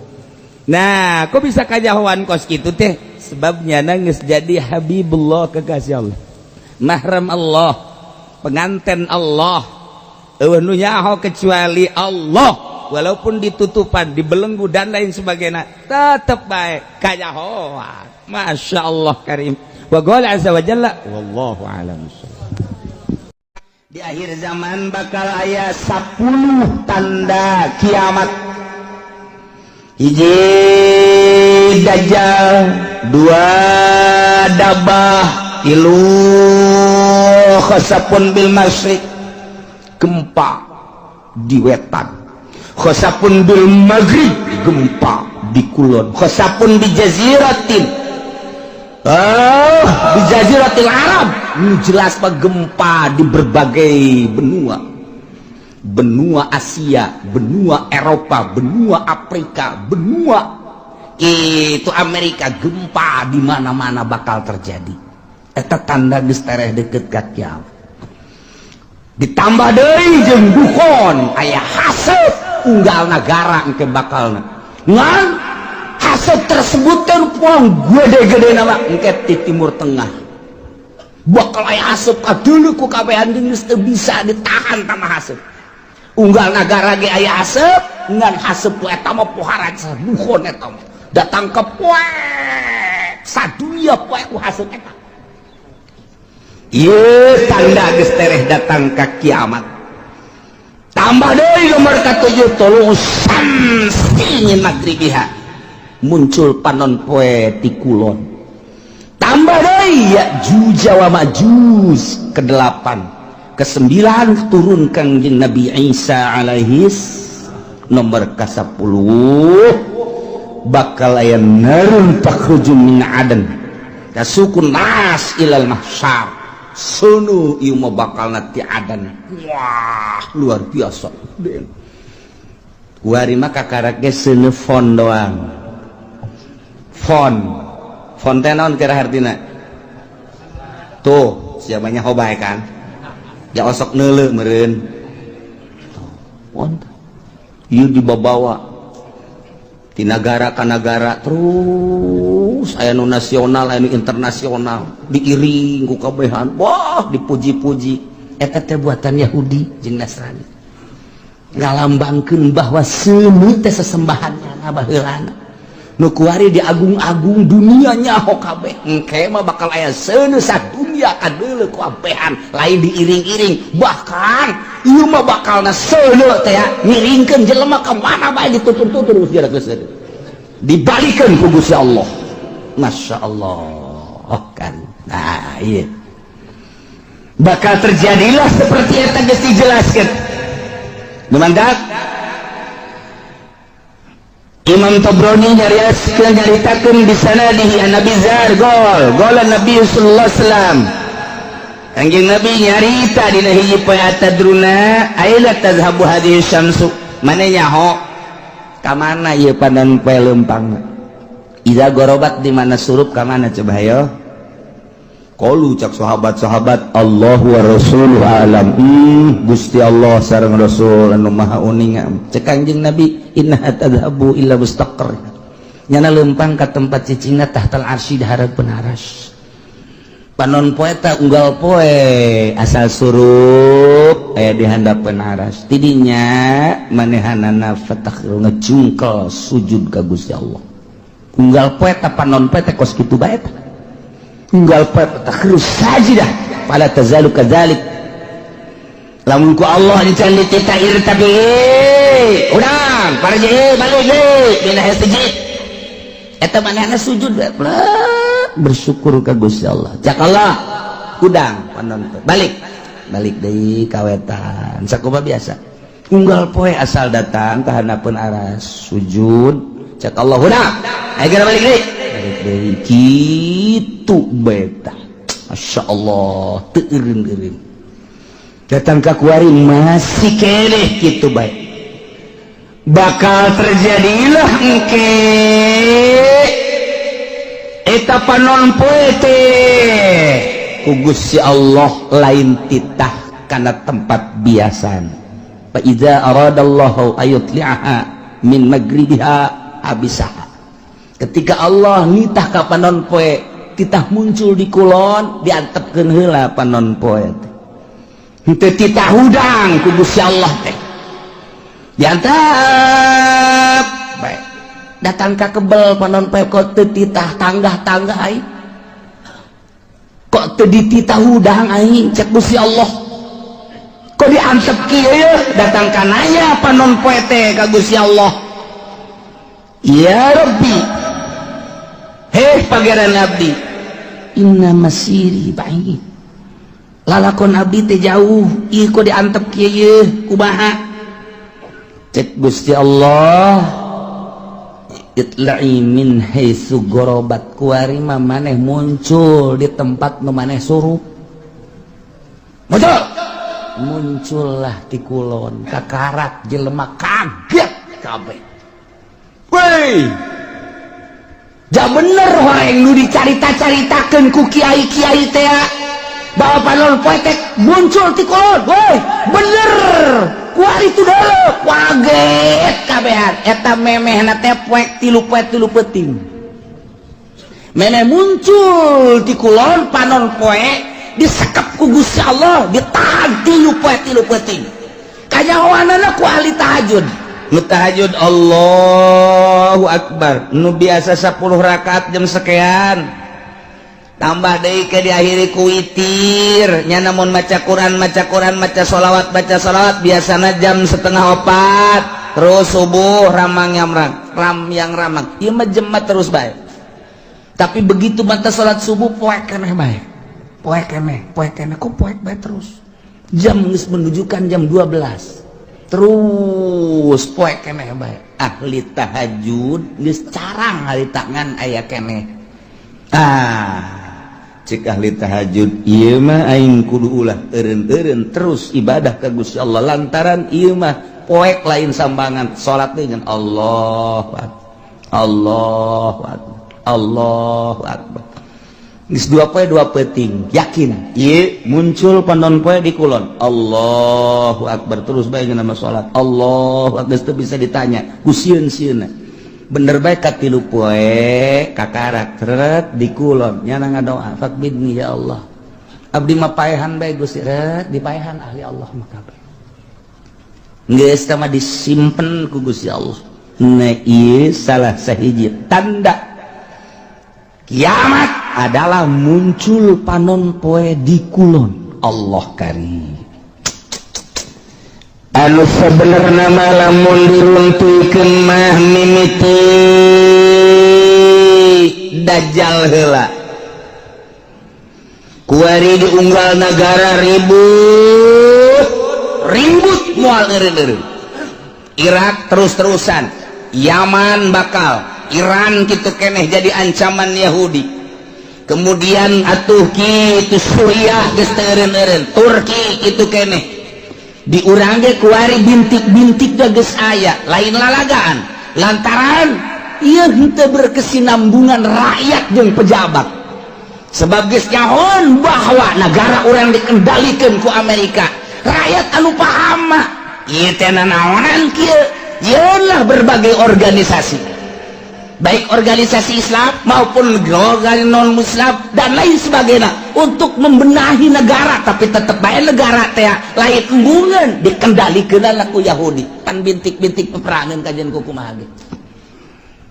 Nah, kok bisa kajahoan kos kitu teh? Sebabnya nangis jadi Habibullah, kekasih Allah, mahram Allah, pengantin Allah. Eueuh nu nyaho kecuali Allah. Walaupun ditutupan, dibelenggu dan lain sebagainya, tetep baik kajahoan. Masya Allah karim. Wa qala azza wa jalla, wallahu a'lam. Di akhir zaman bakal aya 10 tanda kiamat. Hiji dajjal, dua dabah, tilu khasapun bil masyriq, gempa di wetan, khasapun bil maghrib, gempa di kulon, khasapun di jaziratin, oh, di jaziratil Arab. Ini jelas pak, gempa di berbagai benua, benua Asia, benua Eropa, benua Afrika, benua itu Amerika, gempa di mana-mana bakal terjadi. Eta tanda geus tereh deket ka kiamat. Ditambah deui jeung dukon, aya haseup unggal nagara engke bakalna. Ngan haseup tersebut teh puang gede-gede nama engke di Timur Tengah. Bakal aya haseup kadeuleu ku kabehan geus teu bisa ditahan tama haseup. Unggal nagara ge aya haseup, ngan haseup ku eta mah pohara dukon, eta mah datang ke poek sadunya, poek ku haseup eta. Ieu tanda geus tereh datang ka kiamat. Tambah deui nomor katujuh, tulu samsi min magribiha, muncul panon poe ti kulon. Tambah deui Ya'juj wa Ma'juj kedelapan. Kesembilan, turun Kangjeng Nabi Isa alaihis. Nomor ke-10, bakal aya narun takhruju min adan tasukun nas ilal mahsyar. Sunu ieu mah bakal ti adan. Wah, luar biasa. Kuari mah kakarak ge seuneu fon doang. Fon fon teh naon kira hartina? Tuh, siapanya hobae kan ya, osok neuleu meureun. Fon ieu dibabawa. Di negara ka negara terus aya nu nasional, aya nu internasional, diiring ku kabehan, wah, dipuji-puji. Eta teh buatan Yahudi jeung Nasrani, ngalambangkeun bahwa seuneu teh sesembahannya baheulana. Nu kuari diagung-agung, dunia nyaho kabeh. Engke mah bakal aya seuneu sadunya kadeuleu ku abehan, lain diiring-iring. Bahkan ieu mah bakalna seuneu teh ngiringkeun jelema ka mana bae, ditutur-tutur geus geus dibalikeun ku Gusti Allah. Masya Allah kan. Nah, iya bakal terjadilah seperti yang tadi dijelaskan. Mantap. Imam Tabrani nyariaskeun, nyaritakeun bisanadihi an Abi Dzar qol qala Nabi sallallahu alaihi wasallam, Kanjeng Nabi nyarita dina hiji poe, atadruna aina tazhabu hadhihi syamsu? Mana nyaho ka mana ieu panon poe leumpang? Iza gorobat, di mana surup ka mana coba hayo? Qalu, cak sahabat-sahabat, Allahu wa rasuluhu alam. Gusti Allah sareng Rasul anu maha uninga. Cek Kanjeng Nabi, innaha tadhabu ila mustaqar, nyana lempang ka tempat cicingna, tahtal arsy, di hareupeun aras. Panon poe ta unggal poe asal surup aya di handapeun aras, tidinya manehanana fatakhiru, ngejungkel sujud ka Gusti Allah. Unggal poe ta panon poe teh kos kitu bae ta. Unggal poe fatakhiru sajidah, fala tazalu kadzalik. Lamun ku Allah dican dititah tapi urang para balik deui dina sujud, eta manehna sujud bersyukur ka Gusti Allah. Cak Allah, kudang panon balik, balik deui kawetan. Sakumaha biasa unggal poe asal datang ka handapeun aras sujud, cak Allah, hudang, ayo geura balik deui, balik deui kitu beta. Masya Allah, teu eureun-eureun. Datang ka kuari masih keneh kitu bae. Bakal terjadilah engke eta panon poe teh ku Gusti Allah lain titah kana tempat biasa. Fa iza aradallahu ayutli'aha min magribiha abisaha. Ketika Allah nitah ka panon poe titah muncul di kulon, diantepkeun heula panon poe teh. Henteu titah hudang ku Gusti Allah teh diantep bae. Datang ka kebel panon poe, kok teu titah tanggah-tanggah aing, kok teu dititah hudang aing? Cek Gusti Allah, kok diantep kieu? Datang ka nanya panon poe teh ka Gusti Allah, ya Rabbi, heh Pangeran abdi, inna masiri ba'id, lalakon abdi teh jauh, ieu kok diantep kieu, kumaha? Cek Gusti Allah, itla'i min haitsu gorobat. Kuari mah maneh muncul di tempat nu maneh surup. Muncul, muncullah di kulon. Kakarak jelema kaget kabeh. Woi, ja bener horeng nu dicarita-caritakeun ku kiai-kiai teh bahwa panon poe teh muncul di kulon. Woi, bener kuari itu dulu kaget kabehan. Eta memehna teh poek 3 poe 3 peuting memeh muncul di kulon. Panon poe disekep ku Gusti Allah, ditahan 3 poe 3 peuting. Kanyahoanana ku ahli tahajud. Nu tahajud Allahu Akbar, nu biasa 10 rakaat jam sekian tambah deui ke diakhiri ku witir nya. Namun maca Quran, maca Quran, maca sholawat, baca sholawat, biasana jam 3.30 terus subuh ramang yang ram yang ramang. Ieu mah jemat terus bae. Tapi begitu mata salat subuh poek keneh bae, poek keneh, poek keneh. Kok poek bae terus? Jam geus menunjukkan jam 12, terus poek keneh bae. Ahli tahajud geus carang hari tangan aya keneh. Ah, cek ahli tahajud, ieu mah aing kudu ulah eureun-eureun terus ibadah ka Gusti Allah, lantaran ieu mah poek lain sambangan. Salat dengan Allah Akbar, Allahu Akbar, Allahu Akbar. Geus 2 poe 2 peuting yakin ieu muncul panon poe di kulon. Allahu Akbar terus bae nama salat, Allahu Akbar. Geus teu bisa ditanya ku sieun-sieunna. Bener bae, katilu poe kakarak tret di kulon, nyana ngadoa, "Faqbidni ya Allah, abdi mah paehan bae Gusti." Ret dipaehan ahli Allah mah kabeh geus tah disimpen ku Gusti Allah. Nah, ieu salah sahiji tanda kiamat adalah muncul panon poe di kulon. Allah karim. Anu sebenarnya lamun diruntuykeun mah mimiti Dajjal heula. Kuari di unggal negara ribut ribut, moal eureun. Irak terus-terusan, Yaman bakal, Iran gitu keneh jadi ancaman Yahudi. Kemudian atuh kitu Suriah geus teu eureun-eureun, Turki itu keneh. Di urang ge kuari bintik-bintik geus aya, lain lalagaan, lantaran ieu henteu berkesinambungan rakyat jeung pejabat, sebab geus nyahoan bahwa negara urang dikendalikan ku Amerika. Rakyat anu paham mah ieu teh nanaonan kieu. Yeunlah berbagai organisasi, baik organisasi Islam maupun organisasi non Muslim dan lain sebagainya, untuk membenahi negara, tapi tetap baik negara teh lain embungan, dikendalikan ku Yahudi. Pan bintik-bintik peperangan kajian ku kumaha ge.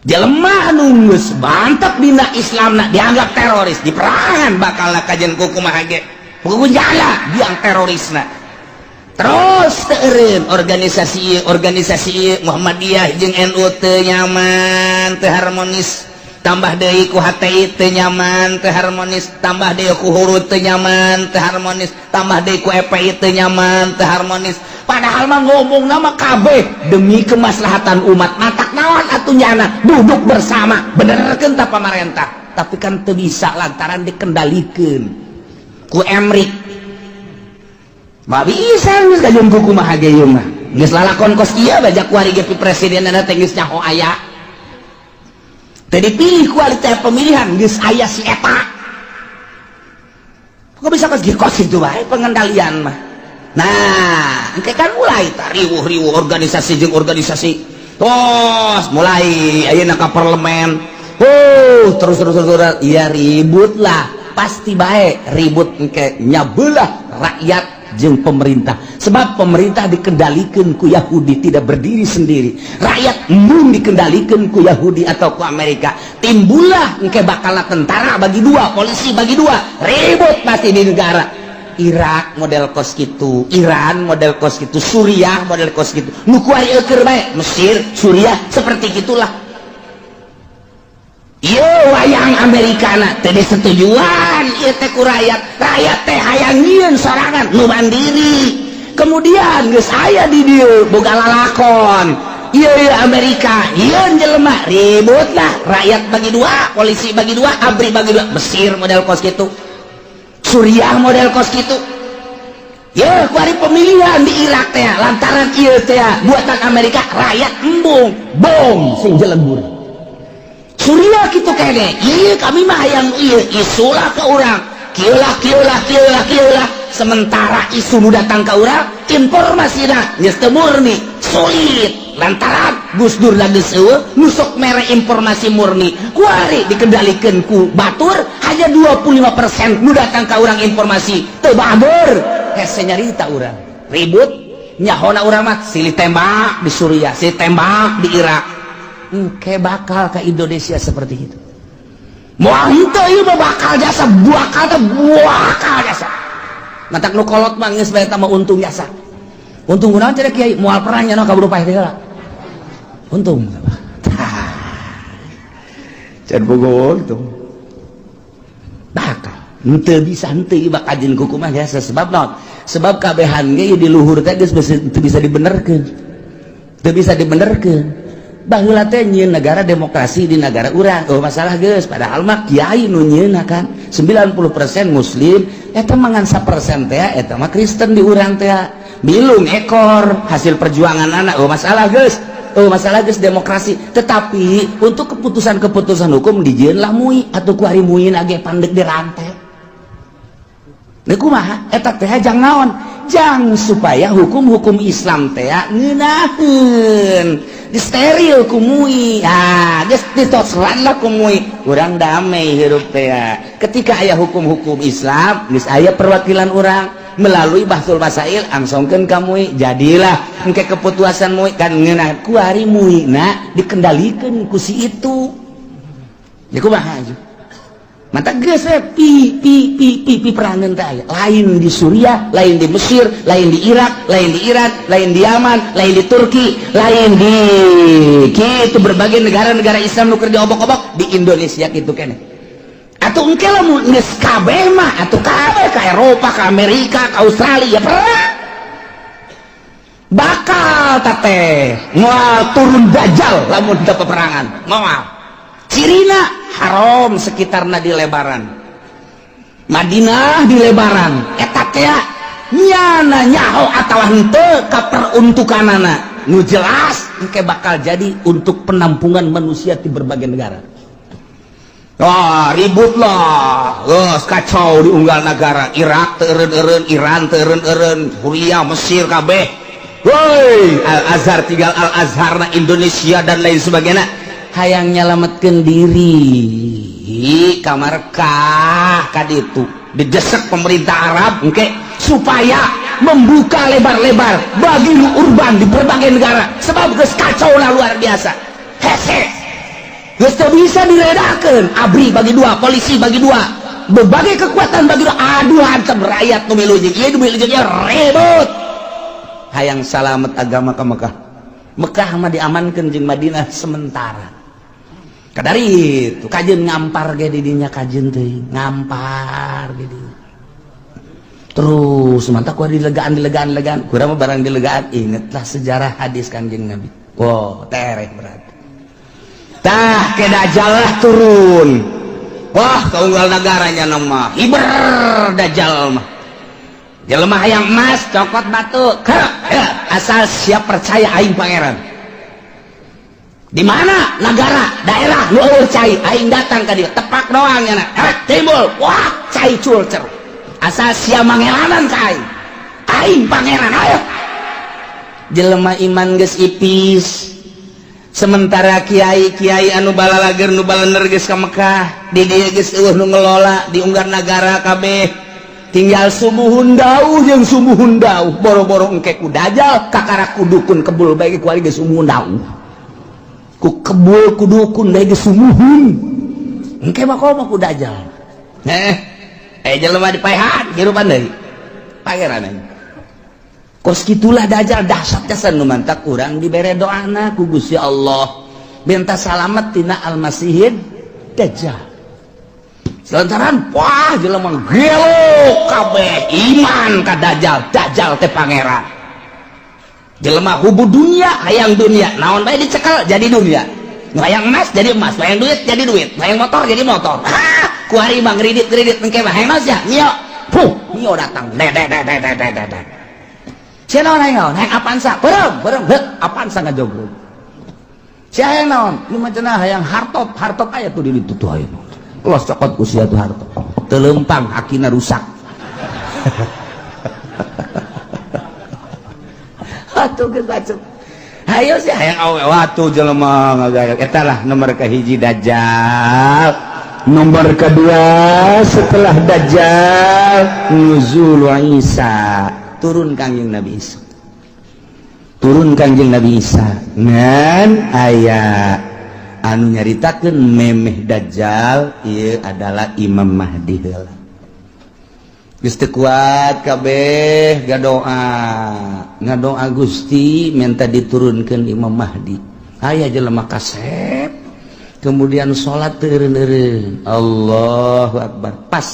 Jelema anu geus mantap dina Islam nak dianggap teroris, diperangan bakal kajian ku kumaha ge. Buku jala biang terorisna. Terus teureun organisasi ieu, organisasi ieu, Muhammadiyah jeung NU teu nyaman, teu harmonis, tambah deui ku HTI teu nyaman, teu harmonis, tambah deui ku Hurud teu nyaman, teu harmonis, tambah deui ku FPI teu nyaman, teu harmonis. Padahal mah ngomong nama kabeh demi kemaslahatan umat. Matak naon atuh nyana duduk bersama, benerkeun ta pamarentah, tapi kan teu bisa lantaran dikendalikeun ku Emrik. Mah bisa geus kajeun kuku mah ge ieu mah geus lalakon kos ieu bajak kuari ge presidenna teh geus nyaho aya teu dipilih kualitas pemilihan, geus aya si eta. Kok bisa kos kos itu bae pengendalian mah. Nah, engke kan mulai riwuh-riwuh organisasi jeung organisasi, tos mulai ayeuna ka parlemen. Oh, terus terus terus, terus. Iya, ribut lah, pasti baik ribut. Engke nyabelah rakyat jeung pemerintah, sebab pemerintah dikendalikan ku Yahudi, tidak berdiri sendiri. Rakyat embung dikendalikan ku Yahudi atau ku Amerika. Timbullah engke bakal tentara bagi dua, polisi bagi dua, ribut pasti di negara. Irak model kos gitu, Iran model kos gitu, Suriah model kos gitu, nu kuari eueur bae Mesir, Suriah, seperti gitulah. Ieu wayang Amerikana teh disetujuan ieu teh ku rakyat. Rakyat teh hayang nyieun sorangan nu mandiri. Kemudian geus aya di dieu boga lalakon ieu ieu Amerika nyieun jelema, ribut lah, rakyat bagi dua, polisi bagi dua, ABRI bagi dua. Mesir model kos gitu, Suriah model kos gitu ya. Kuari pemilihan di Irak teh lantaran ieu teh buatan Amerika, rakyat embung, bom sing jelebur. Suriah gitu kene, iya kami mah hayang iya, isulah ke urang kieu lah, kieu lah, kieu lah, kieu lah. Sementara isu nu datang ke urang informasi geus teu murni, sulit lantaran Gus Dur lagi eueuh nu sok mere informasi murni. Kuari dikendalikan ku batur, hanya 25% nu datang ka urang informasi teu bager, hese nyarita urang ribut. Nyahona urang mah silih tembak di Suriah, silih tembak di Irak. Engke bakal ke Indonesia seperti itu. Moal henteu, ieu mah bakal jasa, bakal teh bakal jasa. Matak nu kolot mah geus bae mah untung jasa. Untung kunaon cenah, Kiai? Moal perang nya kaburu paeh teh heula. Untung. Can bogo itu. Bakal. Henteu bisa henteu ieu bakal jeung kumaha jasa, sebab naon? Sebab kabehan ge di luhur teh geus teu bisa dibenerkeun. Teu bisa dibenerkeun. Baheula teh nyieun negara demokrasi di negara urang, oh masalah geus, padahal mah kiai nu nyieunna kan 90% muslim, eta mah ngan 1% teh eta mah Kristen di urang teh, bilung ekor hasil perjuangan anak. Oh masalah geus, oh masalah geus demokrasi, tetapi untuk keputusan-keputusan hukum dijieun lah MUI atau ku ari MUI ge pandek dirantai. Kumaha eta teh jang naon? Jang supaya hukum-hukum Islam teh ngeunaheun, disteril ku MUI. Ah, geus ditosran lah ku MUI, urang damai hirup teh. Ketika aya hukum-hukum Islam, geus aya perwakilan urang melalui Bahtsul Masail, angsongkeun ka MUI, jadilah engke keputusan MUI kan ngeunah. Kuari MUI na dikendalikan ku si itu ya, kumaha aja mata geus pi pi pi pi pi perangan teh aya, lain di Suriah, lain di Mesir, lain di Irak, lain di Iran, lain di Yaman, lain di Turki, lain di kitu berbagai negara-negara Islam nu keur diobok-obok. Di Indonesia kitu keneh atuh. Engke lamun geus kabeh mah atuh kabeh ka Eropa, ka Amerika, ka Australia, perang bakal teh moal turun Dajjal lamun teu peperangan. Moal. Cirina haram sekitarna di lebaran, Madinah di lebaran eta teh nyana nyaho atawa henteu kaperuntukanana. Nu jelas engke bakal jadi untuk penampungan manusia di berbagai negara. Wah, ribut lah, geus kacau di unggal negara. Irak teu eureun-eureun, Iran teu eureun-eureun, Suriah, Mesir kabeh. Woi, Al Azhar tinggal Al Azhar na Indonesia dan lain sebagainya. Hayang nyelametkeun diri ka Mekah ka ditu. Didesak pemerintah Arab engke supaya membuka lebar-lebar bagi nu urban di berbagai negara, sebab geus kacau lah luar biasa. Hese. Geus teu bisa diredakeun. ABRI bagi dua, polisi bagi dua, berbagai kekuatan bagi dua. Aduh, hantem rakyat nu milu jeung ieu, nu milu jeung ieu, ribut. Hayang salamet agama ke Mekah. Mekah mah diamankan jeung Madinah sementara. Kadari itu kajeun ngampar ge di dinya, kajeun teuing ngampar ge dinya. Terus mantap ku dilegaan, dilegaan, legaan. Kurang mah barang dilegaan, ingetlah sejarah hadis Kanjeng Nabi. Wow, tereh berarti. Tah, ke Dajjal lah turun. Wah, kaunggal negaranya nama hiber Dajjal mah. Jelema hayang emas, cokot batu, ke, ya, asal siap percaya aing pangeran. Di mana negara, daerah nu eueuh cai, aing datang ka dieu, tepak doang nya, timbul, wah, cai culcer. Asal sia mangelanan ka aing. Aing pangeran, ayo. Jelema iman geus ipis. Sementara kiai-kiai anu balalager, nu balener geus ka Mekah, di dieu geus eueuh nu ngelola di unggal nagara kabeh. Tinggal sumuhun dauh jeung sumuhun dauh, boro-boro engke ku Dajjal, kakara ku dukun kebul bae ku geus sumuhun dauh. Ku kebul ku dukun bae geus sumuhun. Engke mah komo ku Dajjal. Eh, jelema dipaehan hirupan deui. Pangeran aing. Kos kitulah Dajjal dahsyat jasan. Nu mantak urang dibere doana ku Gusti Allah minta salamet tina Almasihid Dajjal. Selantaran wah, jelema gelo kabeh iman ka Dajjal, Dajjal teh pangeran. Jelema hubu dunia, hayang dunia, naon bae dicekel jadi dunia. Nu hayang emas jadi emas, hayang duit jadi duit, hayang motor jadi motor. Ah, kuari mah kredit-kredit engke mah hayang naon sia? Mio. Puh, Mio datang. De de de de de de de. Sia naon, hayang naon? Hayang Avanza. Beureum, beureum, heuk, Avanza ngajogrog. Sia hayang naon? Lu mah cenah hayang hartop, hartop aya tuh di ditu tuh aya. Los cokot ku sia tuh hartop. Teu leumpang, akina rusak. Atuh geus bacuk. Hayo sih hayang awe watu jelema ngagaya. Eta lah nomor kahiji Dajjal. Nomor kedua setelah Dajjal, nuzul Isa, turun Kangjeng Nabi Isa. Turun Kangjeng Nabi Isa ngan aya anu nyaritakeun memeh Dajjal ieu adalah Imam Mahdi heula. Geus teu kuat kabeh ngadoa, ngadoa Gusti minta diturunkeun Imam Mahdi. Aya jelema kasep kemudian salat teu eureun-eureun, Allahu Akbar, pas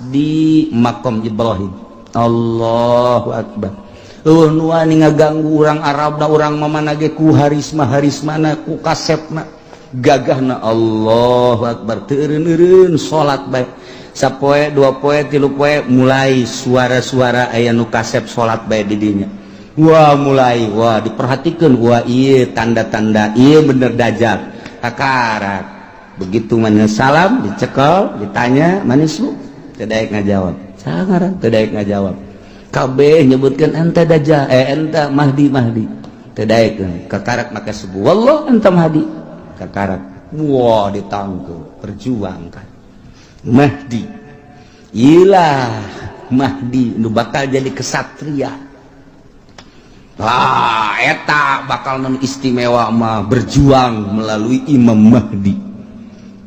di makom Ibrahim, Allahu Akbar. Eueuh nu wani ngaganggu urang Arab da urang mamana ge ku harisma harismana, ku kasepna, gagahna. Allahu Akbar, teu eureun-eureun salat bae sapoe, dua poe, tilu poe, mulai suara-suara aya nu kasep salat bae di dinya. Wah, mulai wah diperhatikan, wah, iya tanda-tanda iya bener Dajjal. Kakarak begitu mana salam, dicekel, ditanya manis lu, teu daek ngajawab. Sangaran teu daek ngajawab. Kabeh nyebutkeun ente Dajjal, eh, ente Mahdi, Mahdi. Teu daekeun, kakarak maka sebu wallah ente Mahdi. Kakarak wah ditangkep, perjuangkan. Mahdi. Ilah Mahdi nu bakal jadi kesatria. Ah, eta bakal non istimewa mah berjuang melalui Imam Mahdi.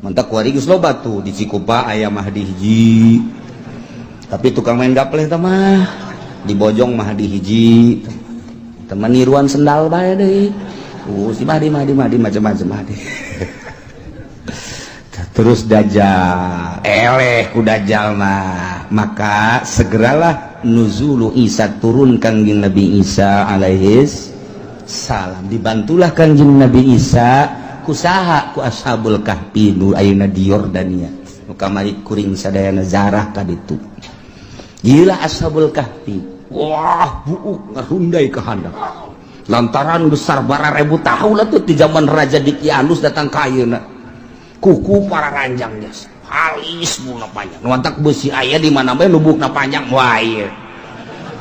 Mantap, kuari geus loba tuh di Cikupa aya Mahdi hiji. Tapi tukang main gaple eta mah. Di Bojong Mahdi hiji. Teman niruan sendal bae deui. Si Mahdi, Mahdi, Mahdi, macam-macam Mahdi. Terus Dajjal, eleh ku Dajjal mah. Maka segeralah nuzulu Isa, turun Kangjeng Nabi Isa alaihis salam. Dibantulah Kangjeng Nabi Isa kusaha? Ku Ashabul Kahfi nu ayeuna di Yordania. Nu kamari kuring sadayana zarah ka ditu. Gila Ashabul Kahfi. Wah, buuk ngarundai ke handap. Lantaran besar bara ribu tahun lah tuh di zaman Raja Dikianus datang ka ayeuna. Kuku para ranjang jas. Halis buna panjang. Nu mantak besi aya di mana bae lubukna panjang. Wah, iya.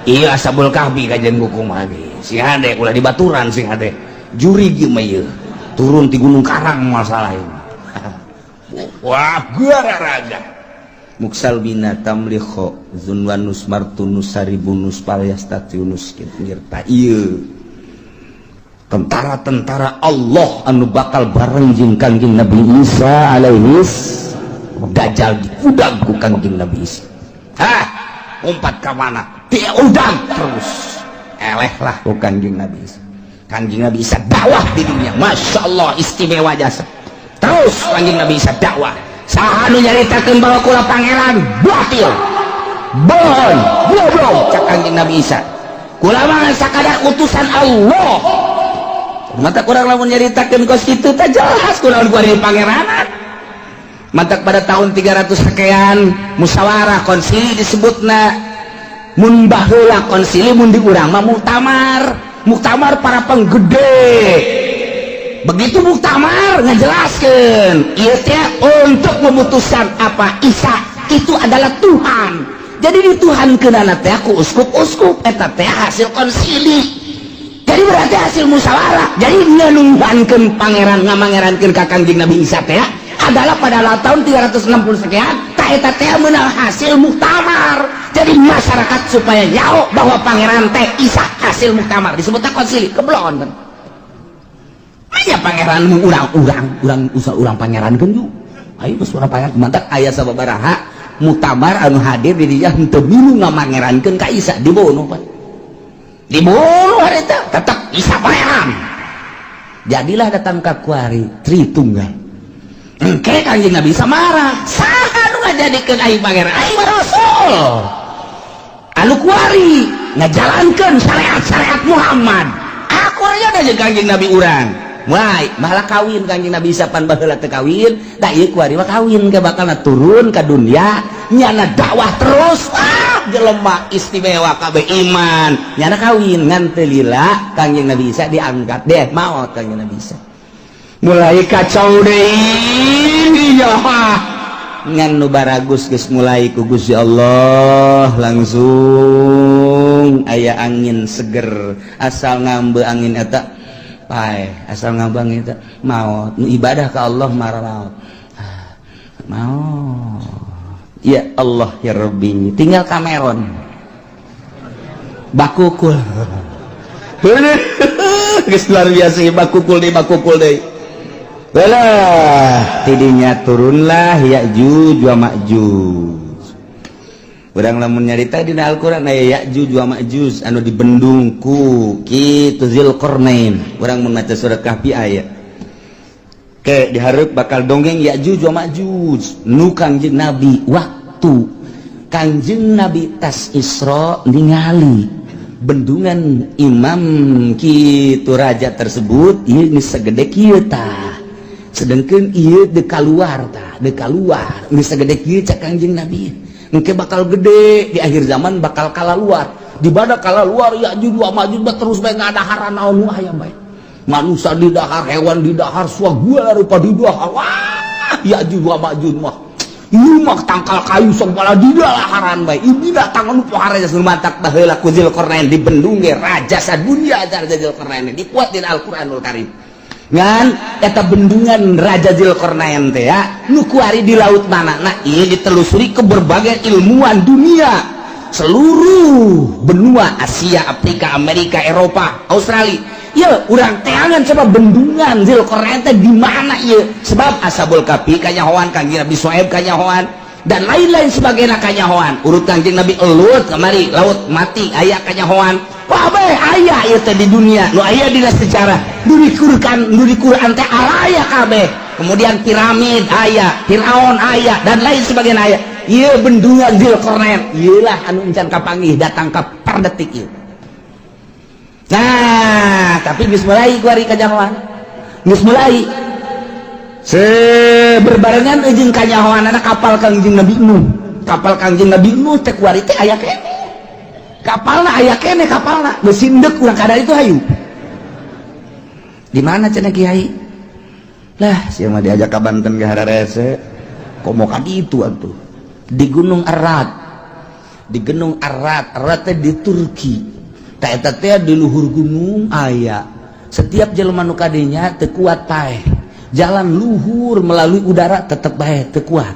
Iya Ashabul Kahfi kajian kuku mah ge. Sing hade ulah dibaturan, sing hade. Juri ieu mah ieu. Turun di Gunung Karang masalah ini. Wah, raga. Muksalbina tamlikho zunwanus martunus saribunus palyastatiunus nyerta ieu tentara-tentara Allah anu bakal bareng jeung Kangjeng Nabi Isa alaihis. Dajjal diudag ku Kangjeng Nabi Isa. Hah, umpat ka mana dia udag terus, eleh lah ku Kangjeng Nabi Isa. Kangjeng Nabi Isa dakwah di dunia, Masya Allah, istimewa jasa. Terus Kangjeng Nabi Isa dakwah, saha nu nyaritakeun bahwa kula pangeran batil, bohong, goblok. Cak Kangjeng Nabi Isa, kula mah sakadar utusan Allah. Mata kurang lamun nyaritakeun kos kitu teh jelas kurang gua di pangeranan. Matak pada tahun 300 sekian musyawarah konsili disebutna. Mun baheula konsili, mun di urang mah muktamar, muktamar para penggede. Begitu muktamar ngejelaskeun ieu teh untuk memutuskan apa Isa itu adalah Tuhan. Jadi di Tuhan kenana teh ku uskup-uskup eta teh hasil konsili. Jadi berarti hasil musyawarah. Jadi ngenuhankeun pangeran, ngamangerankeun ka Kangjeng Nabi Isa teh adalah pada tahun 360 sekian tak eta teh meunang hasil muktamar. Jadi masyarakat supaya nyaho bahwa pangeran teh Isa hasil muktamar disebutnya konsili. Keblon kan. Aya pangeran urang-urang, urang usah urang pangeran kan yuk. Ayo geus urang pangeran. Mantak aya sababaraha muktamar anu hadir di dinya henteu milu ngamangerankeun ka Isa, dibunuh, Pak. Dibunuh harita, tetap Isa pangeran. Jadilah datang ka kuari Tritunggal. Engke Kanjeng Nabi Isa marah. Saha nu ngajadikeun aing pangeran? Aing mah rasul. Anu kuari ngajalankeun syariat-syariat Muhammad. Aku aja jeung Kanjeng Nabi urang. Wah, malah kawin Kanjeng Nabi Isa pan baheula teu kawin, tak ieu kuari mah kawin ke bakal turun ka dunia, nyana dakwah terus. Ah, jelema istimewa kabeh iman. Nyana kawin ngan teu lila Kanjeng Nabi Isa diangkat deh, maot Kanjeng Nabi Isa. Mulai kacau deui ya. Ngan nu baragus geus mulai ku Gusti Allah langsung aya angin seger, asal ngambe angin eta pae, asal ngambang eta maot. Nu ibadah ka Allah marah maot. Ya Allah ya Rabbi, tinggal Cameron bakukul. Geus luar biasa, bakukul deui, bakukul deui. Walah, tidinya turunlah Ya'juj wa Ma'juj. Urang lamun nyarita dina Al-Qur'an aya Ya'juj wa Ma'juj anu dibendung ku kitu Zulqarnain. Urang mun maca surat Kahfi aya. Ke dihareup bakal dongeng Ya'juj wa Ma'juj nu Kangjeng Nabi waktu Kangjeng Nabi tas Isra ningali bendungan imam kitu raja tersebut ieu geus sagede kieu tah. Sedangkan ieu dek keluar tah, dek keluar geus sagede kieu. Cak Kangjeng Nabi, engke bakal gede di akhir zaman, bakal kala luar. Di mana kala luar Ya'juj wa Ma'juj terus bae ngadahar naon nu aya bae, manusia di dahar, hewan di dahar, segala rupa di dahar. Wah, Ya'juj wa Ma'juj mah. Ieu mah tangkal kayu sok baladida laharan bae. Ieu datang anu pohara geus matak baheula ku Zulkarnain dibendung ge raja sadunya ajar Zulkarnain dikuat dina Al-Qur'anul Karim. Ngan eta bendungan Raja Zulkarnain teh ya nu kuari di laut mana? Nah, ieu ditelusuri ke berbagai ilmuwan dunia, seluruh benua Asia, Afrika, Amerika, Eropa, Australia. Ya, urang teangan coba bendungan Zulkarnain teh di mana ieu? Sebab Ashabul Kahfi kanyahoan, Kangjeng Nabi Syuaib kanyahoan, dan lain-lain sebagainya kanyahoan. Urut Kangjeng Nabi Lut kemari laut mati aya kanyahoan. Wah, bae aya ieu teh di dunia. Nu aya dina sejarah. Nu di Quran, nu di Quran teh araya kabeh. Kemudian piramid aya, Firaun aya, dan lain sebagainya aya. Ieu bendungan Zulkarnain, ieu lah anu encan kapanggih datang ka per detik ieu. Nah, tapi geus mulai kuari kanyahoan. Geus mulai. Se berbarengan jeung kanyahoanana kapal Kangjeng Nabi Nuh. Kapal Kangjeng Nabi Nuh teh kuari teh aya keneh. Kapalna aya keneh kapalna. Geus sindek urang kadar itu hayu. Di mana cenah, Kiai? Lah, sia mah diajak ka Banten ge hararese. Komo ka ditu atuh. Di Gunung Ararat. Di Gunung Ararat, Ararat teh di Turki. Tak eta teh di luhur gunung aya. Setiap jelema nu kadinya teu kuat paeh. Jalan luhur melalui udara tetep bae teu kuat.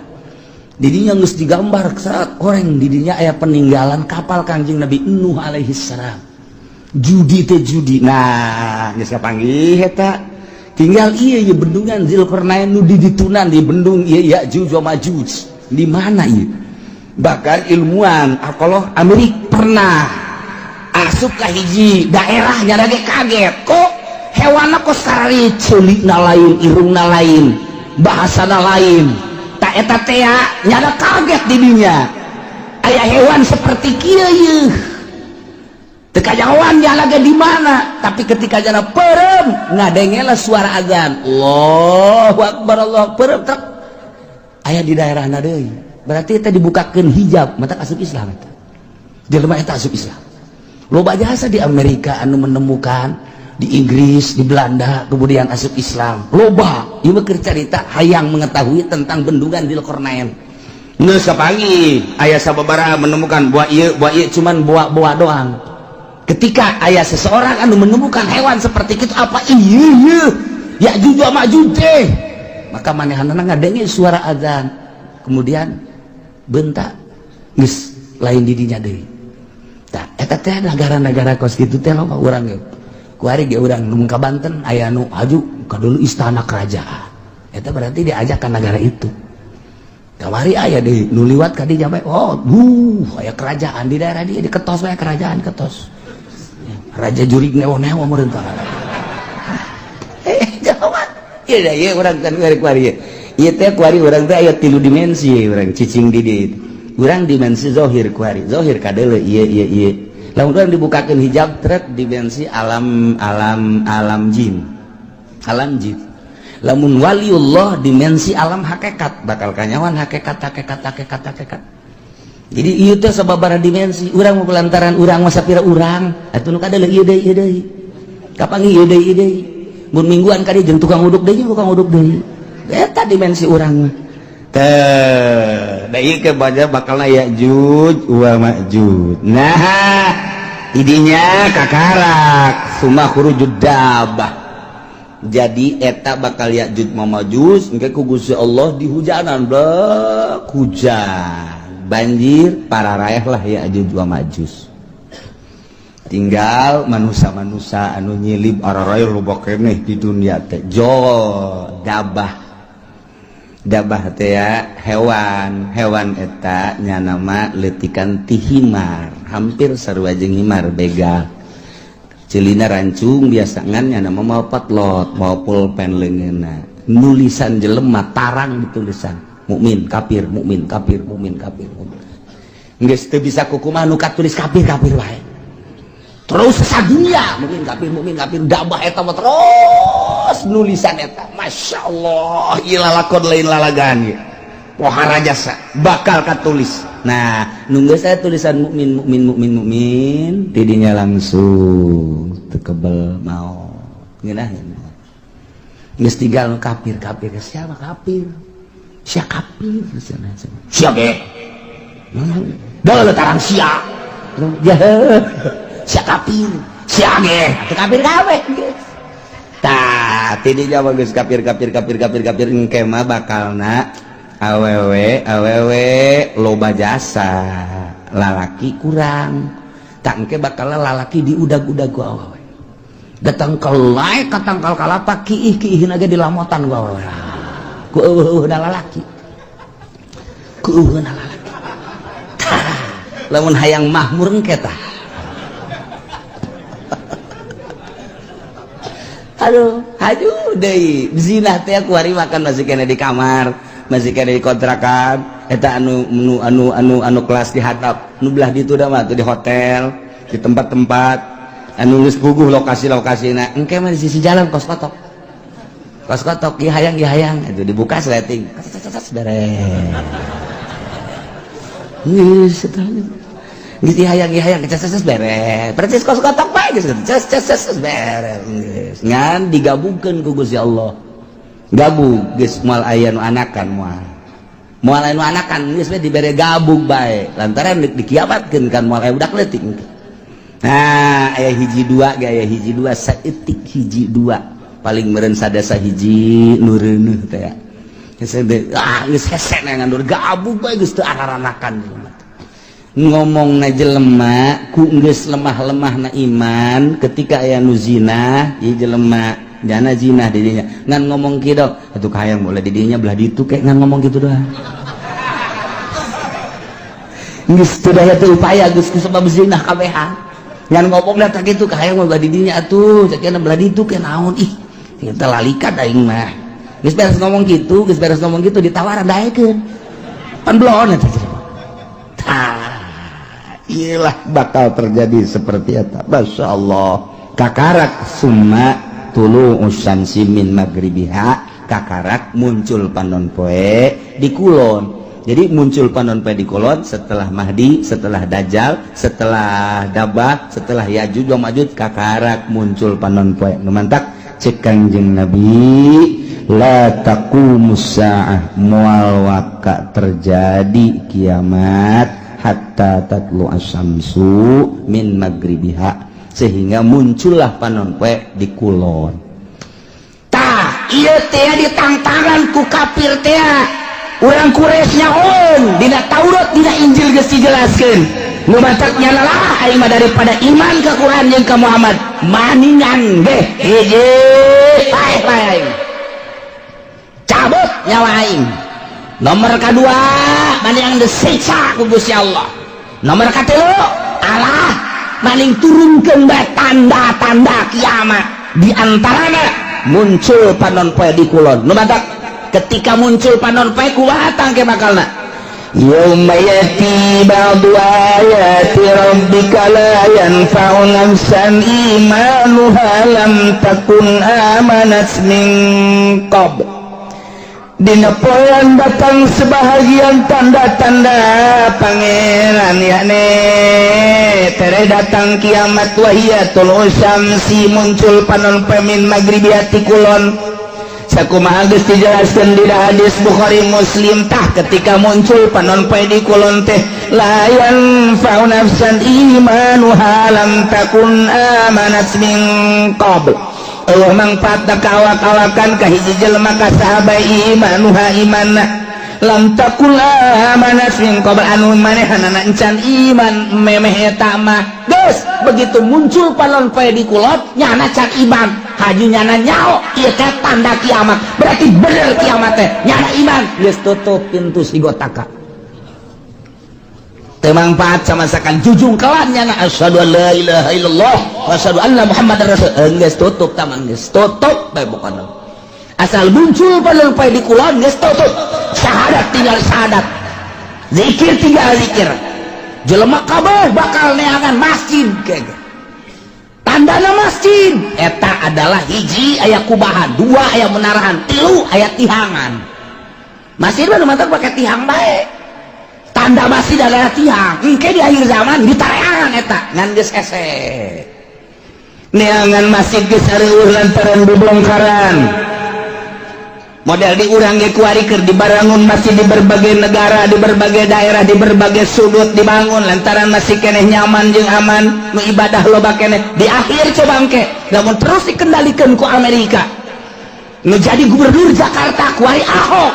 Didinya geus digambar serat koreng, didinya aya peninggalan kapal Kangjeng Nabi Nuh alaihi salam. Judi teh judi. Nah, geus kapanggih eta. Tinggal iya ieu bendungan Zulkarnain nu di ditunan di bendung ieu Ya'juj wa Ma'juj. Di mana ieu? Bahkan ilmuwan arkeolog Amerika pernah asup ka hiji daerahnya lagi kaget, kok hewanna kok sarari ceulikna lain, irungna lain, bahasana lain. Tak eta teh nyada kaget di dinya aya hewan seperti kieu ieu teu kanyahoan lagi di mana. Tapi ketika jana perem ngadengela suara azan, Allahu akbar, Allah perem truk aya di daerah deui, berarti eta dibukakeun hijab mata asup Islam. Eta jelema eta asup Islam loba jasa di Amerika anu menemukan, di Inggris, di Belanda, kemudian asup Islam loba. Ieu mah keur carita hayang mengetahui tentang bendungan Zulkarnain. Geus kapanggih aya sababaraha menemukan buah ieu, buah ieu, cuman buah-buah doang. Ketika aya seseorang anu menemukan hewan seperti itu, apa iya iya Ya'juj wa Ma'juj teh, maka manehanana ngadenge suara azan, kemudian bentak geus lain didinya deui. Tah, eta teh negara-negara kos kitu teh loba. Urang ge kuari ge urang nu ka Banten aya nu aju ka dulu istana kerajaan, eta berarti diajak ke negara itu. Kamari aya di nu liwat ka dinya bae, oh duh, aya kerajaan di daerah dia, diketos bae kerajaan ketos raja jurig newo-newo meureun ka jawab ieu ieu. Urang kan kuari kuari ieu teh kuari urang teh aya tilu dimensi. Urang cicing di dieu, urang dimensi zohir kuari, zohir kadeule ieu ieu ieu. Lamun urang dibukakeun hijab trek, dimensi alam alam alam jin, alam jin. Lamun waliullah, dimensi alam hakikat, bakal kanyawan hakikat, hakikat, hakikat, hakikat. Jadi ieu teh sababaraha dimensi urang mau lantaran urang masa pira urang atuh nu kadeuleu ieu deui, ieu deui, kapanggih ieu deui, ieu deui. Mun mingguan ka dieu jeung tukang uduk deui, tukang uduk deui, eta dimensi urang mah teh. Da ieu ke baca bakalna Ya'juj wa Ma'juj. Nah, idinya kakarak summa khurujud dabah. Jadi eta bakal Ya'juj wa Ma'juj engke ku Gusti Allah di hujanan, blek hujan banjir, para rakyat lah Ya'juj wa Ma'juj, tinggal manusia-manusia anu nyilib araraya loba keneh di dunia teh. Jo dabah, dabah teh ya hewan, hewan eta nya nama letikan ti himar, hampir sarua jeung himar, begal, celina rancung biasa, ngan nya nama mau potlot, mau pulpen leungeunna, nulisan jelema tarang ditulisan mukmin kafir, mukmin kafir, mukmin kafir, mukmin. Geus teu bisa kukumaha nu katulis kafir, kafir wae terus sadunia, mukmin kafir, mukmin kafir. Dabah eta mah terus nulisan eta. Masya Allah, ieu lalakon lain lalagan ieu, pohara jasa bakal katulis. Nah, nunggu saya tulisan mukmin, mukmin, mukmin, mukmin, tidinya langsung teu kebel mau ngeunah. Geus tinggal kafir, kafir, siapa kafir. Sia kafir cenah. Sia ge. Dah tarang sia. Ya, sia kafir. Sia ge, atuh kafir kabeh geus. Tah, tidinya mah geus kafir kafir kafir kafir kafir, engke mah bakalna awewe awewe loba jasa, lalaki kurang. Tah, engke bakal lalaki diudag-udag ku awewe. Datang ke lae ka tangkal kalapa, kiih kiih ge dilamotan ku awewe. Ku eueuh-eueuhna lalaki. Ku eueuhna lalaki. Tah, lamun hayang mahmur engke tah. Aduh, aduh deui zina teh ku hari makan masih kena di kamar, masih kena di kontrakan, eta anu anu anu anu anu kelas di hatap, nu belah ditu da mah tuh di hotel, di tempat-tempat anu geus puguh lokasi-lokasina. Engke mah di sisi jalan kos kotok. Kos kotok ieu hayang ieu hayang itu dibuka sleting. Beres. Geus eta. Geus hayang ieu hayang ces beres. Persis kos kotok bae geus ces ces ces beres. Geus ngan digabungkeun ku Gusti Allah. Gabung geus moal aya nu anakan moal. Moal aya nu anakan geus we dibere gabung bae. Lantaran dikiamatkeun kan moal aya budak leutik. Nah, aya hiji dua ge, aya hiji dua saeutik hiji dua paling meureun sadasa hiji nu reuneuh teh. Geus ah geus hese ngandur gabung bae geus teu araranakan. Ngomong na jelema ku geus lemah-lemah na iman ketika aya nu zina, ieu jelema jana zina di dinya ngan ngomong kieu atuh kahayang boleh di dinya belah ditu kayak ngan ngomong kitu doang. Geus teu daya teu upaya geus kusabab zina kabehan. Ngan ngomong datang kitu kahayang belah di dinya atuh cekena belah ditu ke naon ih kita lalikat aing mah. Geus beres ngomong kitu, geus beres ngomong kitu ditawaran daekeun. Pan belon eta. Tah, iyalah bakal terjadi seperti eta. Masya Allah. Kakarak summa tulu usyamsi min magribiha, kakarak muncul panon poe di kulon. Jadi muncul panon poe di kulon setelah Mahdi, setelah Dajjal, setelah Dabah, setelah Yajuj wa Majuj, kakarak muncul panon poe. Nu mantak cek Kangjeng Nabi, la taqumus saah, moal waka terjadi kiamat hatta tatlu asyamsu min magribiha, sehingga muncullah panon poe di kulon. Tah, ieu teh ditangtangan ku kafir teh. Urang Quraisy nyahoeun dina Taurat dina Injil geus dijelaskeun. Nu matak nyana lah aing mah daripada iman ka Quran jeung ka Muhammad, maningan ge hiji paeh paeh aing. Cabut nyawa aing. Nomor kedua, maning disiksa ku Gusti Allah. Nomor katilu, Allah maning turunkeun bae tanda-tanda kiamat. Di antarana muncul panon poe di kulon. Nu matak ketika muncul panon poe kumaha tangke bakalna? Yauma yati ba'du ayati rabbika la yanfa'u nafsan imanuha lam takun amanat min qabl. Dina poean datang sebahagian tanda-tanda pangeran yakni tere datang kiamat wahiyatul usyamsi muncul panon poe min magribiati kulon. Sakumaha geus dijelaskeun di hadis Bukhari Muslim. Tah ketika muncul panon poe di kulon teh la yanfa'u nafsan imanuha lam takun amanat min qabl. Eueuh mangfaat ka awak-awakan ka hiji jelema ka sahabat imanuha imanna lam takun amanat min qabl anu manehanana encan iman memeh eta mah. Geus begitu muncul panon poe di kulon nyana can iman haju nyana nyao ieu teh tanda kiamat, berarti bener kiamat teh nyana iman geus tutup pintu sigotaka teu mangfaat sama sakan jujung kelan nyana asyhadu an la ilaha illallah wa asyhadu anna muhammadar rasul geus tutup taman geus tutup bae pokona asal muncul panon poe di kulon geus tutup syahadat tinggal syahadat zikir tinggal zikir jelema kabeh bakal neangan masjid kege tandana masjid eta adalah hiji aya kubahan, dua aya menarahan, tilu aya tihangan. Masjid mah nu matak pake tihang bae. Tanda masjid adalah tihang. Engke di akhir zaman ditareangan eta ngan geus hese. Neangan masjid geus areueuh lantaran bebongkaran. Model di urang ge kuari keur dibangun masih di berbagai negara, di berbagai daerah, di berbagai sudut dibangun lantaran masih keneh nyaman jeung aman, nu ibadah loba keneh. Di akhir coba engke, namun terus dikendalikan ku Amerika. Nu jadi gubernur Jakarta kuari Ahok.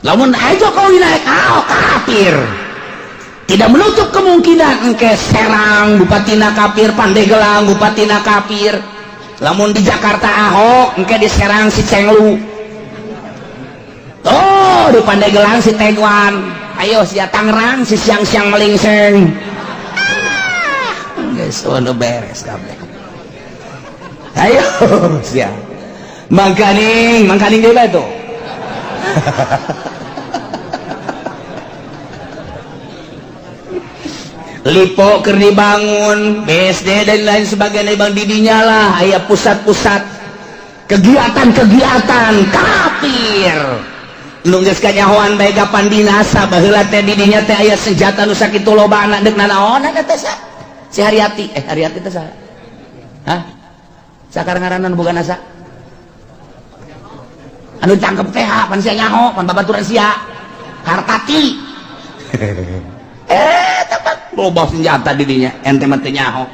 Lamun aja Jokowi naik, Ahok kafir. Tidak menutup kemungkinan engke Serang bupatina kafir, Pandeglang bupatina kafir. Lamun di Jakarta Ahok, engke di Serang si Cenglu. Oh, di Pandeglang si Tegwan. Ayo sia Tangerang si siang-siang melingseng. Ah, geus beres kabeh. Ayo sia. Mangkaning, mangkaning deui bae tuh. Lipo keur dibangun, BSD dan lain sebagainya bang didinya lah aya pusat-pusat kegiatan-kegiatan kafir. Nu geus kanyahoan bae kapan dinasa baheula teh didinya teh aya senjata nu sakitu lobana deuk nanaonan teh sa? Si Haryati, Haryati teh saha? Hah? Sakar ngaranna nu boga NASA? Anu ditangkep teh pan sia nyaho, pan babaturan sia. Hartati. Tepat loba senjata didinya, ente mah teu nyaho.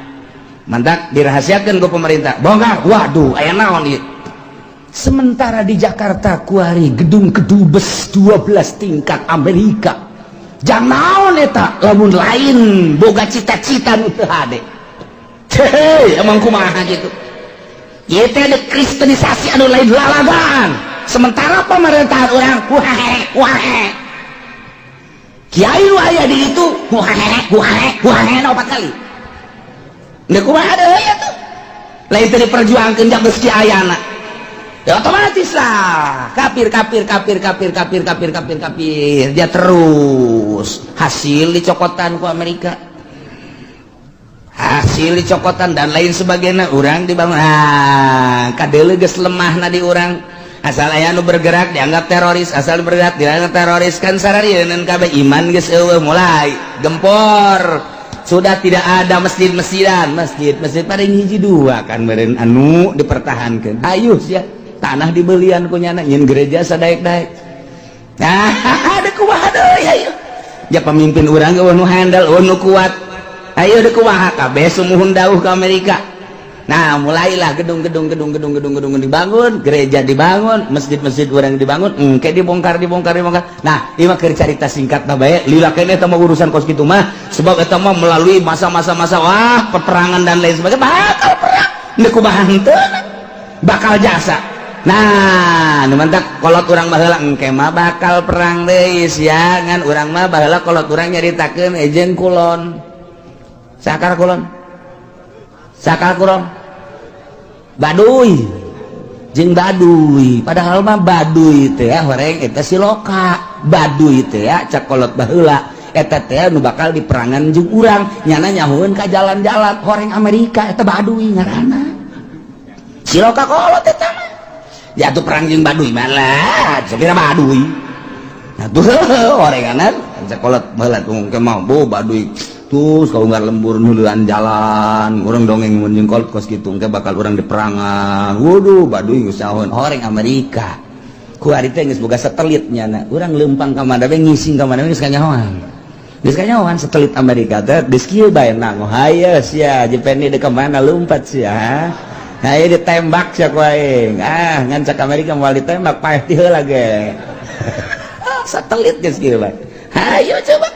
Mantak dirahasiakeun ku pemerintah. Bongkar. Waduh, aya naon ieu? Sementara di Jakarta kuari gedung kedubes 12 tingkat Amerika. Jang naon eta lamun lain boga cita-cita nu teu hade. Hei, emang kumaha gitu. Ieu teh ada kristenisasi anu lain lalagaan. Sementara pemerintahan urang wae wae. Kiai nu aya di ditu wae wae wae opat kali. Deuk kumaha deui atuh? Lain teu diperjuangkeun jang geus kiayana. Ya otomatis lah kafir kafir kafir kafir kafir kafir kafir kafir dia terus hasil dicokotan ku Amerika, hasil dicokotan dan lain sebagainya. Urang dibangun, ah kadeuleu geus lemah na di urang. Asal aya nu bergerak dianggap teroris, asal bergerak dianggap teroris kan sararieun kabeh. Iman geus eueuh, mulai gempor. Sudah tidak ada masjid-masjidan, masjid-masjid paling hiji dua kan meureun anu dipertahankeun. Ayo sia tanah dibelian ku nyana nyin gereja sadaek-daek. Nah, ada kumaha deui ayo. Ya pemimpin urang eueuh nu handal, eueuh nu kuat. Ayo deuk kumaha kabeh sumuhun dauh ke Amerika. Nah, mulailah gedung-gedung gedung-gedung gedung-gedung dibangun, gereja dibangun, masjid-masjid urang dibangun, engke dibongkar dibongkar dibongkar. Nah, ieu mah keur carita singkat na bae, lila keneh eta mah urusan kos kitu mah, sebab eta mah melalui masa-masa masa wah peperangan dan lain sebagainya, bakal perang. Deuk kumaha henteu bakal jasa. Nah, nu mantak kolot urang baheula engke mah bakal perang deui sia, ngan urang mah baheula kolot urang nyaritakeun ejeun kulon. Sakar kulon. Sakar kulon. Baduy. Jeung Baduy. Padahal mah Baduy teh horeng eta siloka. Baduy teh cak kolot baheula eta teh nu bakal diperangan jeung urang, nyana nyahoeun ka jalan-jalan horeng Amerika eta Baduy ngaranna. Siloka kolot eta mah. Jatuh perang jeung Baduy malah, sapira Baduy. Nah tuh orenganan kolot baheula tuh mau bu Baduy terus kalau nggak lembur nuluan jalan orang dongeng mun jeung kolot kos kitu engke bakal urang diperangan. Waduh, Baduy geus nyahoeun horeng Amerika. Ku ari teh geus boga satelit nyana. Urang leumpang ka mana we ngising ka mana we geus kanyahoan. Geus kanyahoan satelit Amerika teh geus kieu bae nang haye sia Jepeni deuk ka mana lumpat sia. Nah, ditembak sia ku aing. Ah, ngan cak Amerika moal ditembak paeh ti heula ge. Satelit geus kieu bae. Hayo coba.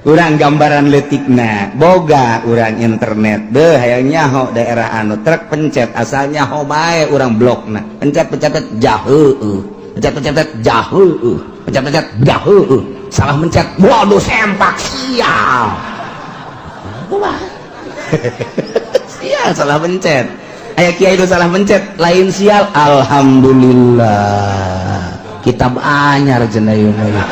Urang gambaran leutikna, boga urang internet. Deuh hayang nyaho daerah anu truk pencet asal nyaho bae urang blokna. Pencet pencet jaheueuh. Pencet pencet jaheueuh. Pencet pencet jaheueuh. Salah mencet, waduh sempak sial. Kumaha? Sial salah mencet. Aya kiai itu salah mencet, lain sial, alhamdulillah. Kitab anyar cenah ieu mah.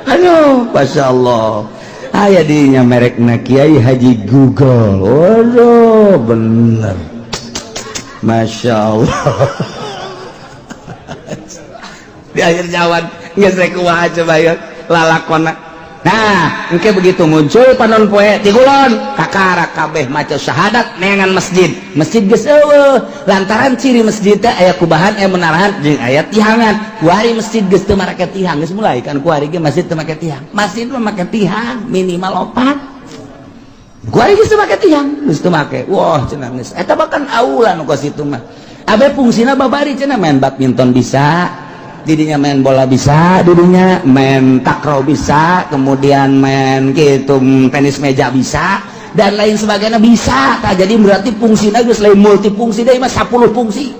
Aduh, Masya Allah. Aya dinya merekna Kiai Haji Google. Waduh, bener. Masya Allah. Di akhir zaman geus rek kumaha coba ya lalakona. Nah, engke begitu muncul panon poe ti kulon, kakara kabeh maca syahadat neangan masjid. Masjid geus eueuh, lantaran ciri masjid teh aya kubahan, aya menarahan jeung aya tihangan. Kuari masjid geus teu marake tihang, geus mulai kan kuari ge masjid teu make tihang. Masjid mah make tihang minimal opat. Kuari geus teu make tihang, geus teu make. Wah, cenah geus. Eta bahkan aula nu kos itu mah. Abe fungsina babari cenah main badminton bisa, didinya main bola bisa, didinya main takraw bisa, kemudian main gitu tenis meja bisa, dan lain sebagainya bisa. Nah, jadi berarti fungsinya geus lain multifungsi deui mah, 10 fungsi.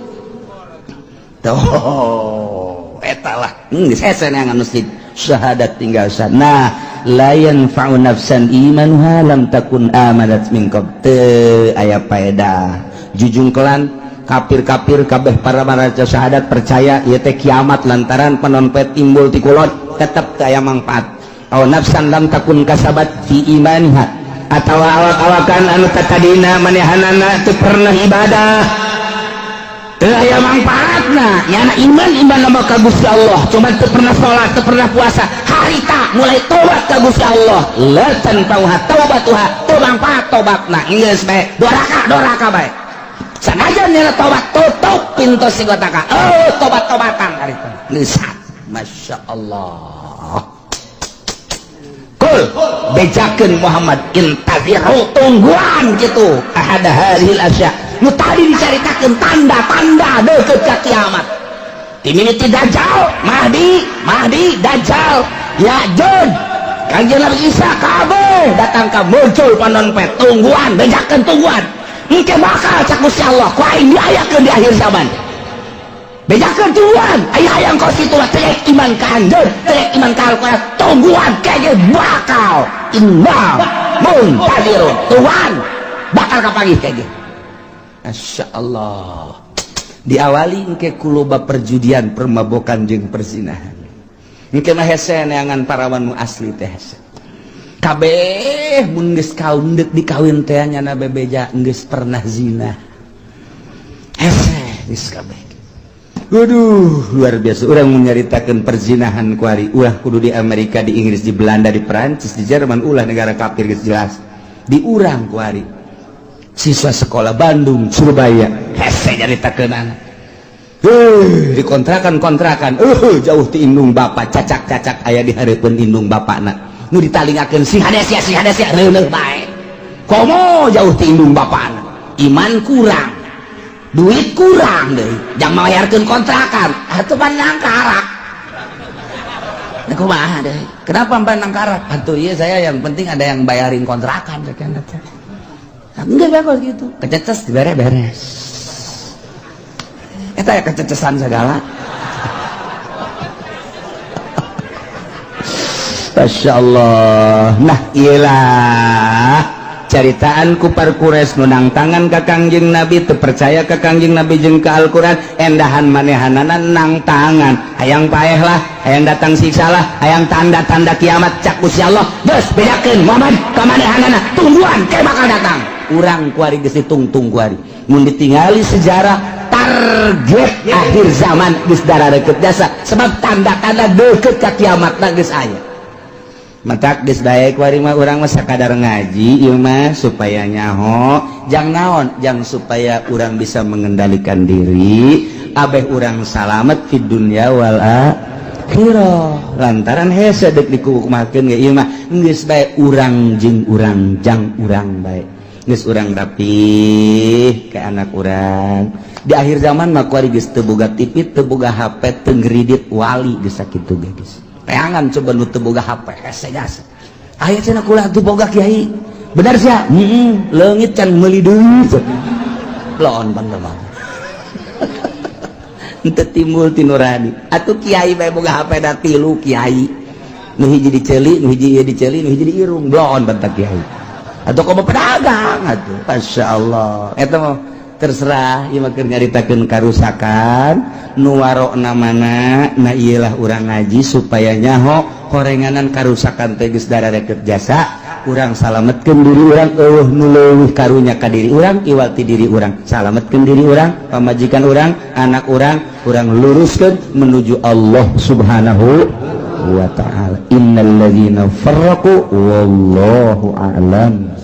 Tuh, eta lah. Geus hese neangan masjid. Syahadat tinggal sana. Nah, la yanfa'u nafsan imanuha lam takun amanat min qabl. Teu aya paedah. Jujungkelan kafir-kafir kabeh para maca syahadat percaya ieu teh kiamat lantaran panon poe timbul ti kulon, tetep teu aya mangfaat. Aw nafsan lam takun kasabat fi imaniha, atawa awak-awakan anu tatadina manehanana teu pernah ibadah, teu aya mangfaatna. Nyana iman, iman nama ka Gusti Allah, cuman teu pernah salat, teu pernah puasa. Harita mulai tobat ka Gusti Allah, la tanfa'uha taubatuha, teu mangfaat tobatna. Geus bae doraka doraka bae, sanajan nyana tobat, tutup pintu sigotaka. Oh, tobat-tobatan harita geus. Masya Allah. Kul, bejakeun Muhammad, intaziru, tungguan gitu, ahada hadhil asya nu tadi dicaritakeun, tanda-tanda deukeut ka kiamat, timimiti Dajjal, Mahdi, Mahdi, Dajjal, Ya'juj, Kanjeng Nabi Isa, kabeh datang ka muncul panon poe. Tungguan, bejakeun, tungguan. Engke bakal cak Gusti Allah ku aing diayakeun di akhir zaman. Bejakeun, tungguan. Aya hayang kos kitu mah, teu iman ka anjeun, teu iman ka Al-Qur'an, tungguan kege bakal inna muntazirun. Tungguan bakal kapanggih kege. Masya Allah, diawali engke ku loba perjudian, permabokan jeung perzinahan. Engke mah hese neangan parawan nu asli teh, hese kabeh. Mun geus kaum deuk dikawin teh, nyana bebeja geus pernah zina, hese geus kabeh. Waduh, luar biasa. Urang mun nyaritakeun perzinahan kuari, ulah kudu di Amerika, di Inggris, di Belanda, di Perancis, di Jerman, ulah negara kafir, geus jelas. Di urang kuari siswa sekolah Bandung, Surabaya, hese nyaritakeun. Di kontrakan-kontrakan jauh ti indung bapak, cacak-cacak aya di hareupeun indung bapakna, nu ditalingakeun sing hade sia, sing hade sia, reuneuh bae komo jauh ti indung bapakna, iman kurang, duit kurang deui jang mayarkeun kontrakan atuh pan nangkarak. Nah, kumaha deui? Kenapa pan nangkarak atuh? Iya, saya yang penting ada yang bayarin kontrakan. Enggak bagus gitu, kececes dibere beres. Eta ya kececesan segala. Masya Allah. Nah, iyalah caritaan kupar Quraisy nu nangtangan ka Kangjeng Nabi, teu percaya ka Kangjeng Nabi jeung ka Al-Qur'an, endahan manehanana nangtangan, hayang paeh lah, hayang datang siksa lah, hayang tanda-tanda kiamat. Cak Gusti Allah, geus, bedakeun Muhammad ka manehanana, tungguan ke bakal datang. Urang kuari geus ditungtung. Kuari mun ditingali sejarah, target akhir zaman geus deket jasa, sebab tanda-tanda deket ka kiamat geus aya. Matak geus bae kuari mah urang mah sakadar ngaji ieu mah supaya nyaho jang naon, jang supaya urang bisa mengendalikan diri, abeh urang salamet di dunya wal akhirah, lantaran hese deuk dikukumakeun ge. Ieu mah geus bae urang jeung urang, jang urang bae, geus urang rapih ke anak urang. Di akhir zaman mah kuari geus teu boga TV, teu boga HP, teu ngredit wali, geus sakitu ge geus. Teangan coba nu teu boga HP, hese jasa. Aya cenah, kula teu boga, kiai. Benar sia? Heeh, leungit can meuli deui. Lon bener mah. Henteu timbul ti nurani. Atuh kiai bae boga HP da tilu kiai. Nu hiji diceuli, nu hiji ieu diceuli, nu hiji diirung. Blon bentak kiai. Atau komo pedagang atuh. Masya Allah. Eta mah terserah, ieu mah keur nyaritakeun karusakan nu warokna mana. Nah, iyalah urang ngaji supaya nyaho korenganan karusakan teh geus darareket jasa. Urang salametkeun diri urang, eueuh nu leuwih karunya ka diri urang iwal ti diri urang. Salametkeun diri urang, pamajikan urang, anak urang, urang luruskeun menuju Allah Subhanahu. Wa ta'ala. Innal ladzina farraqu, wallahu a'lam.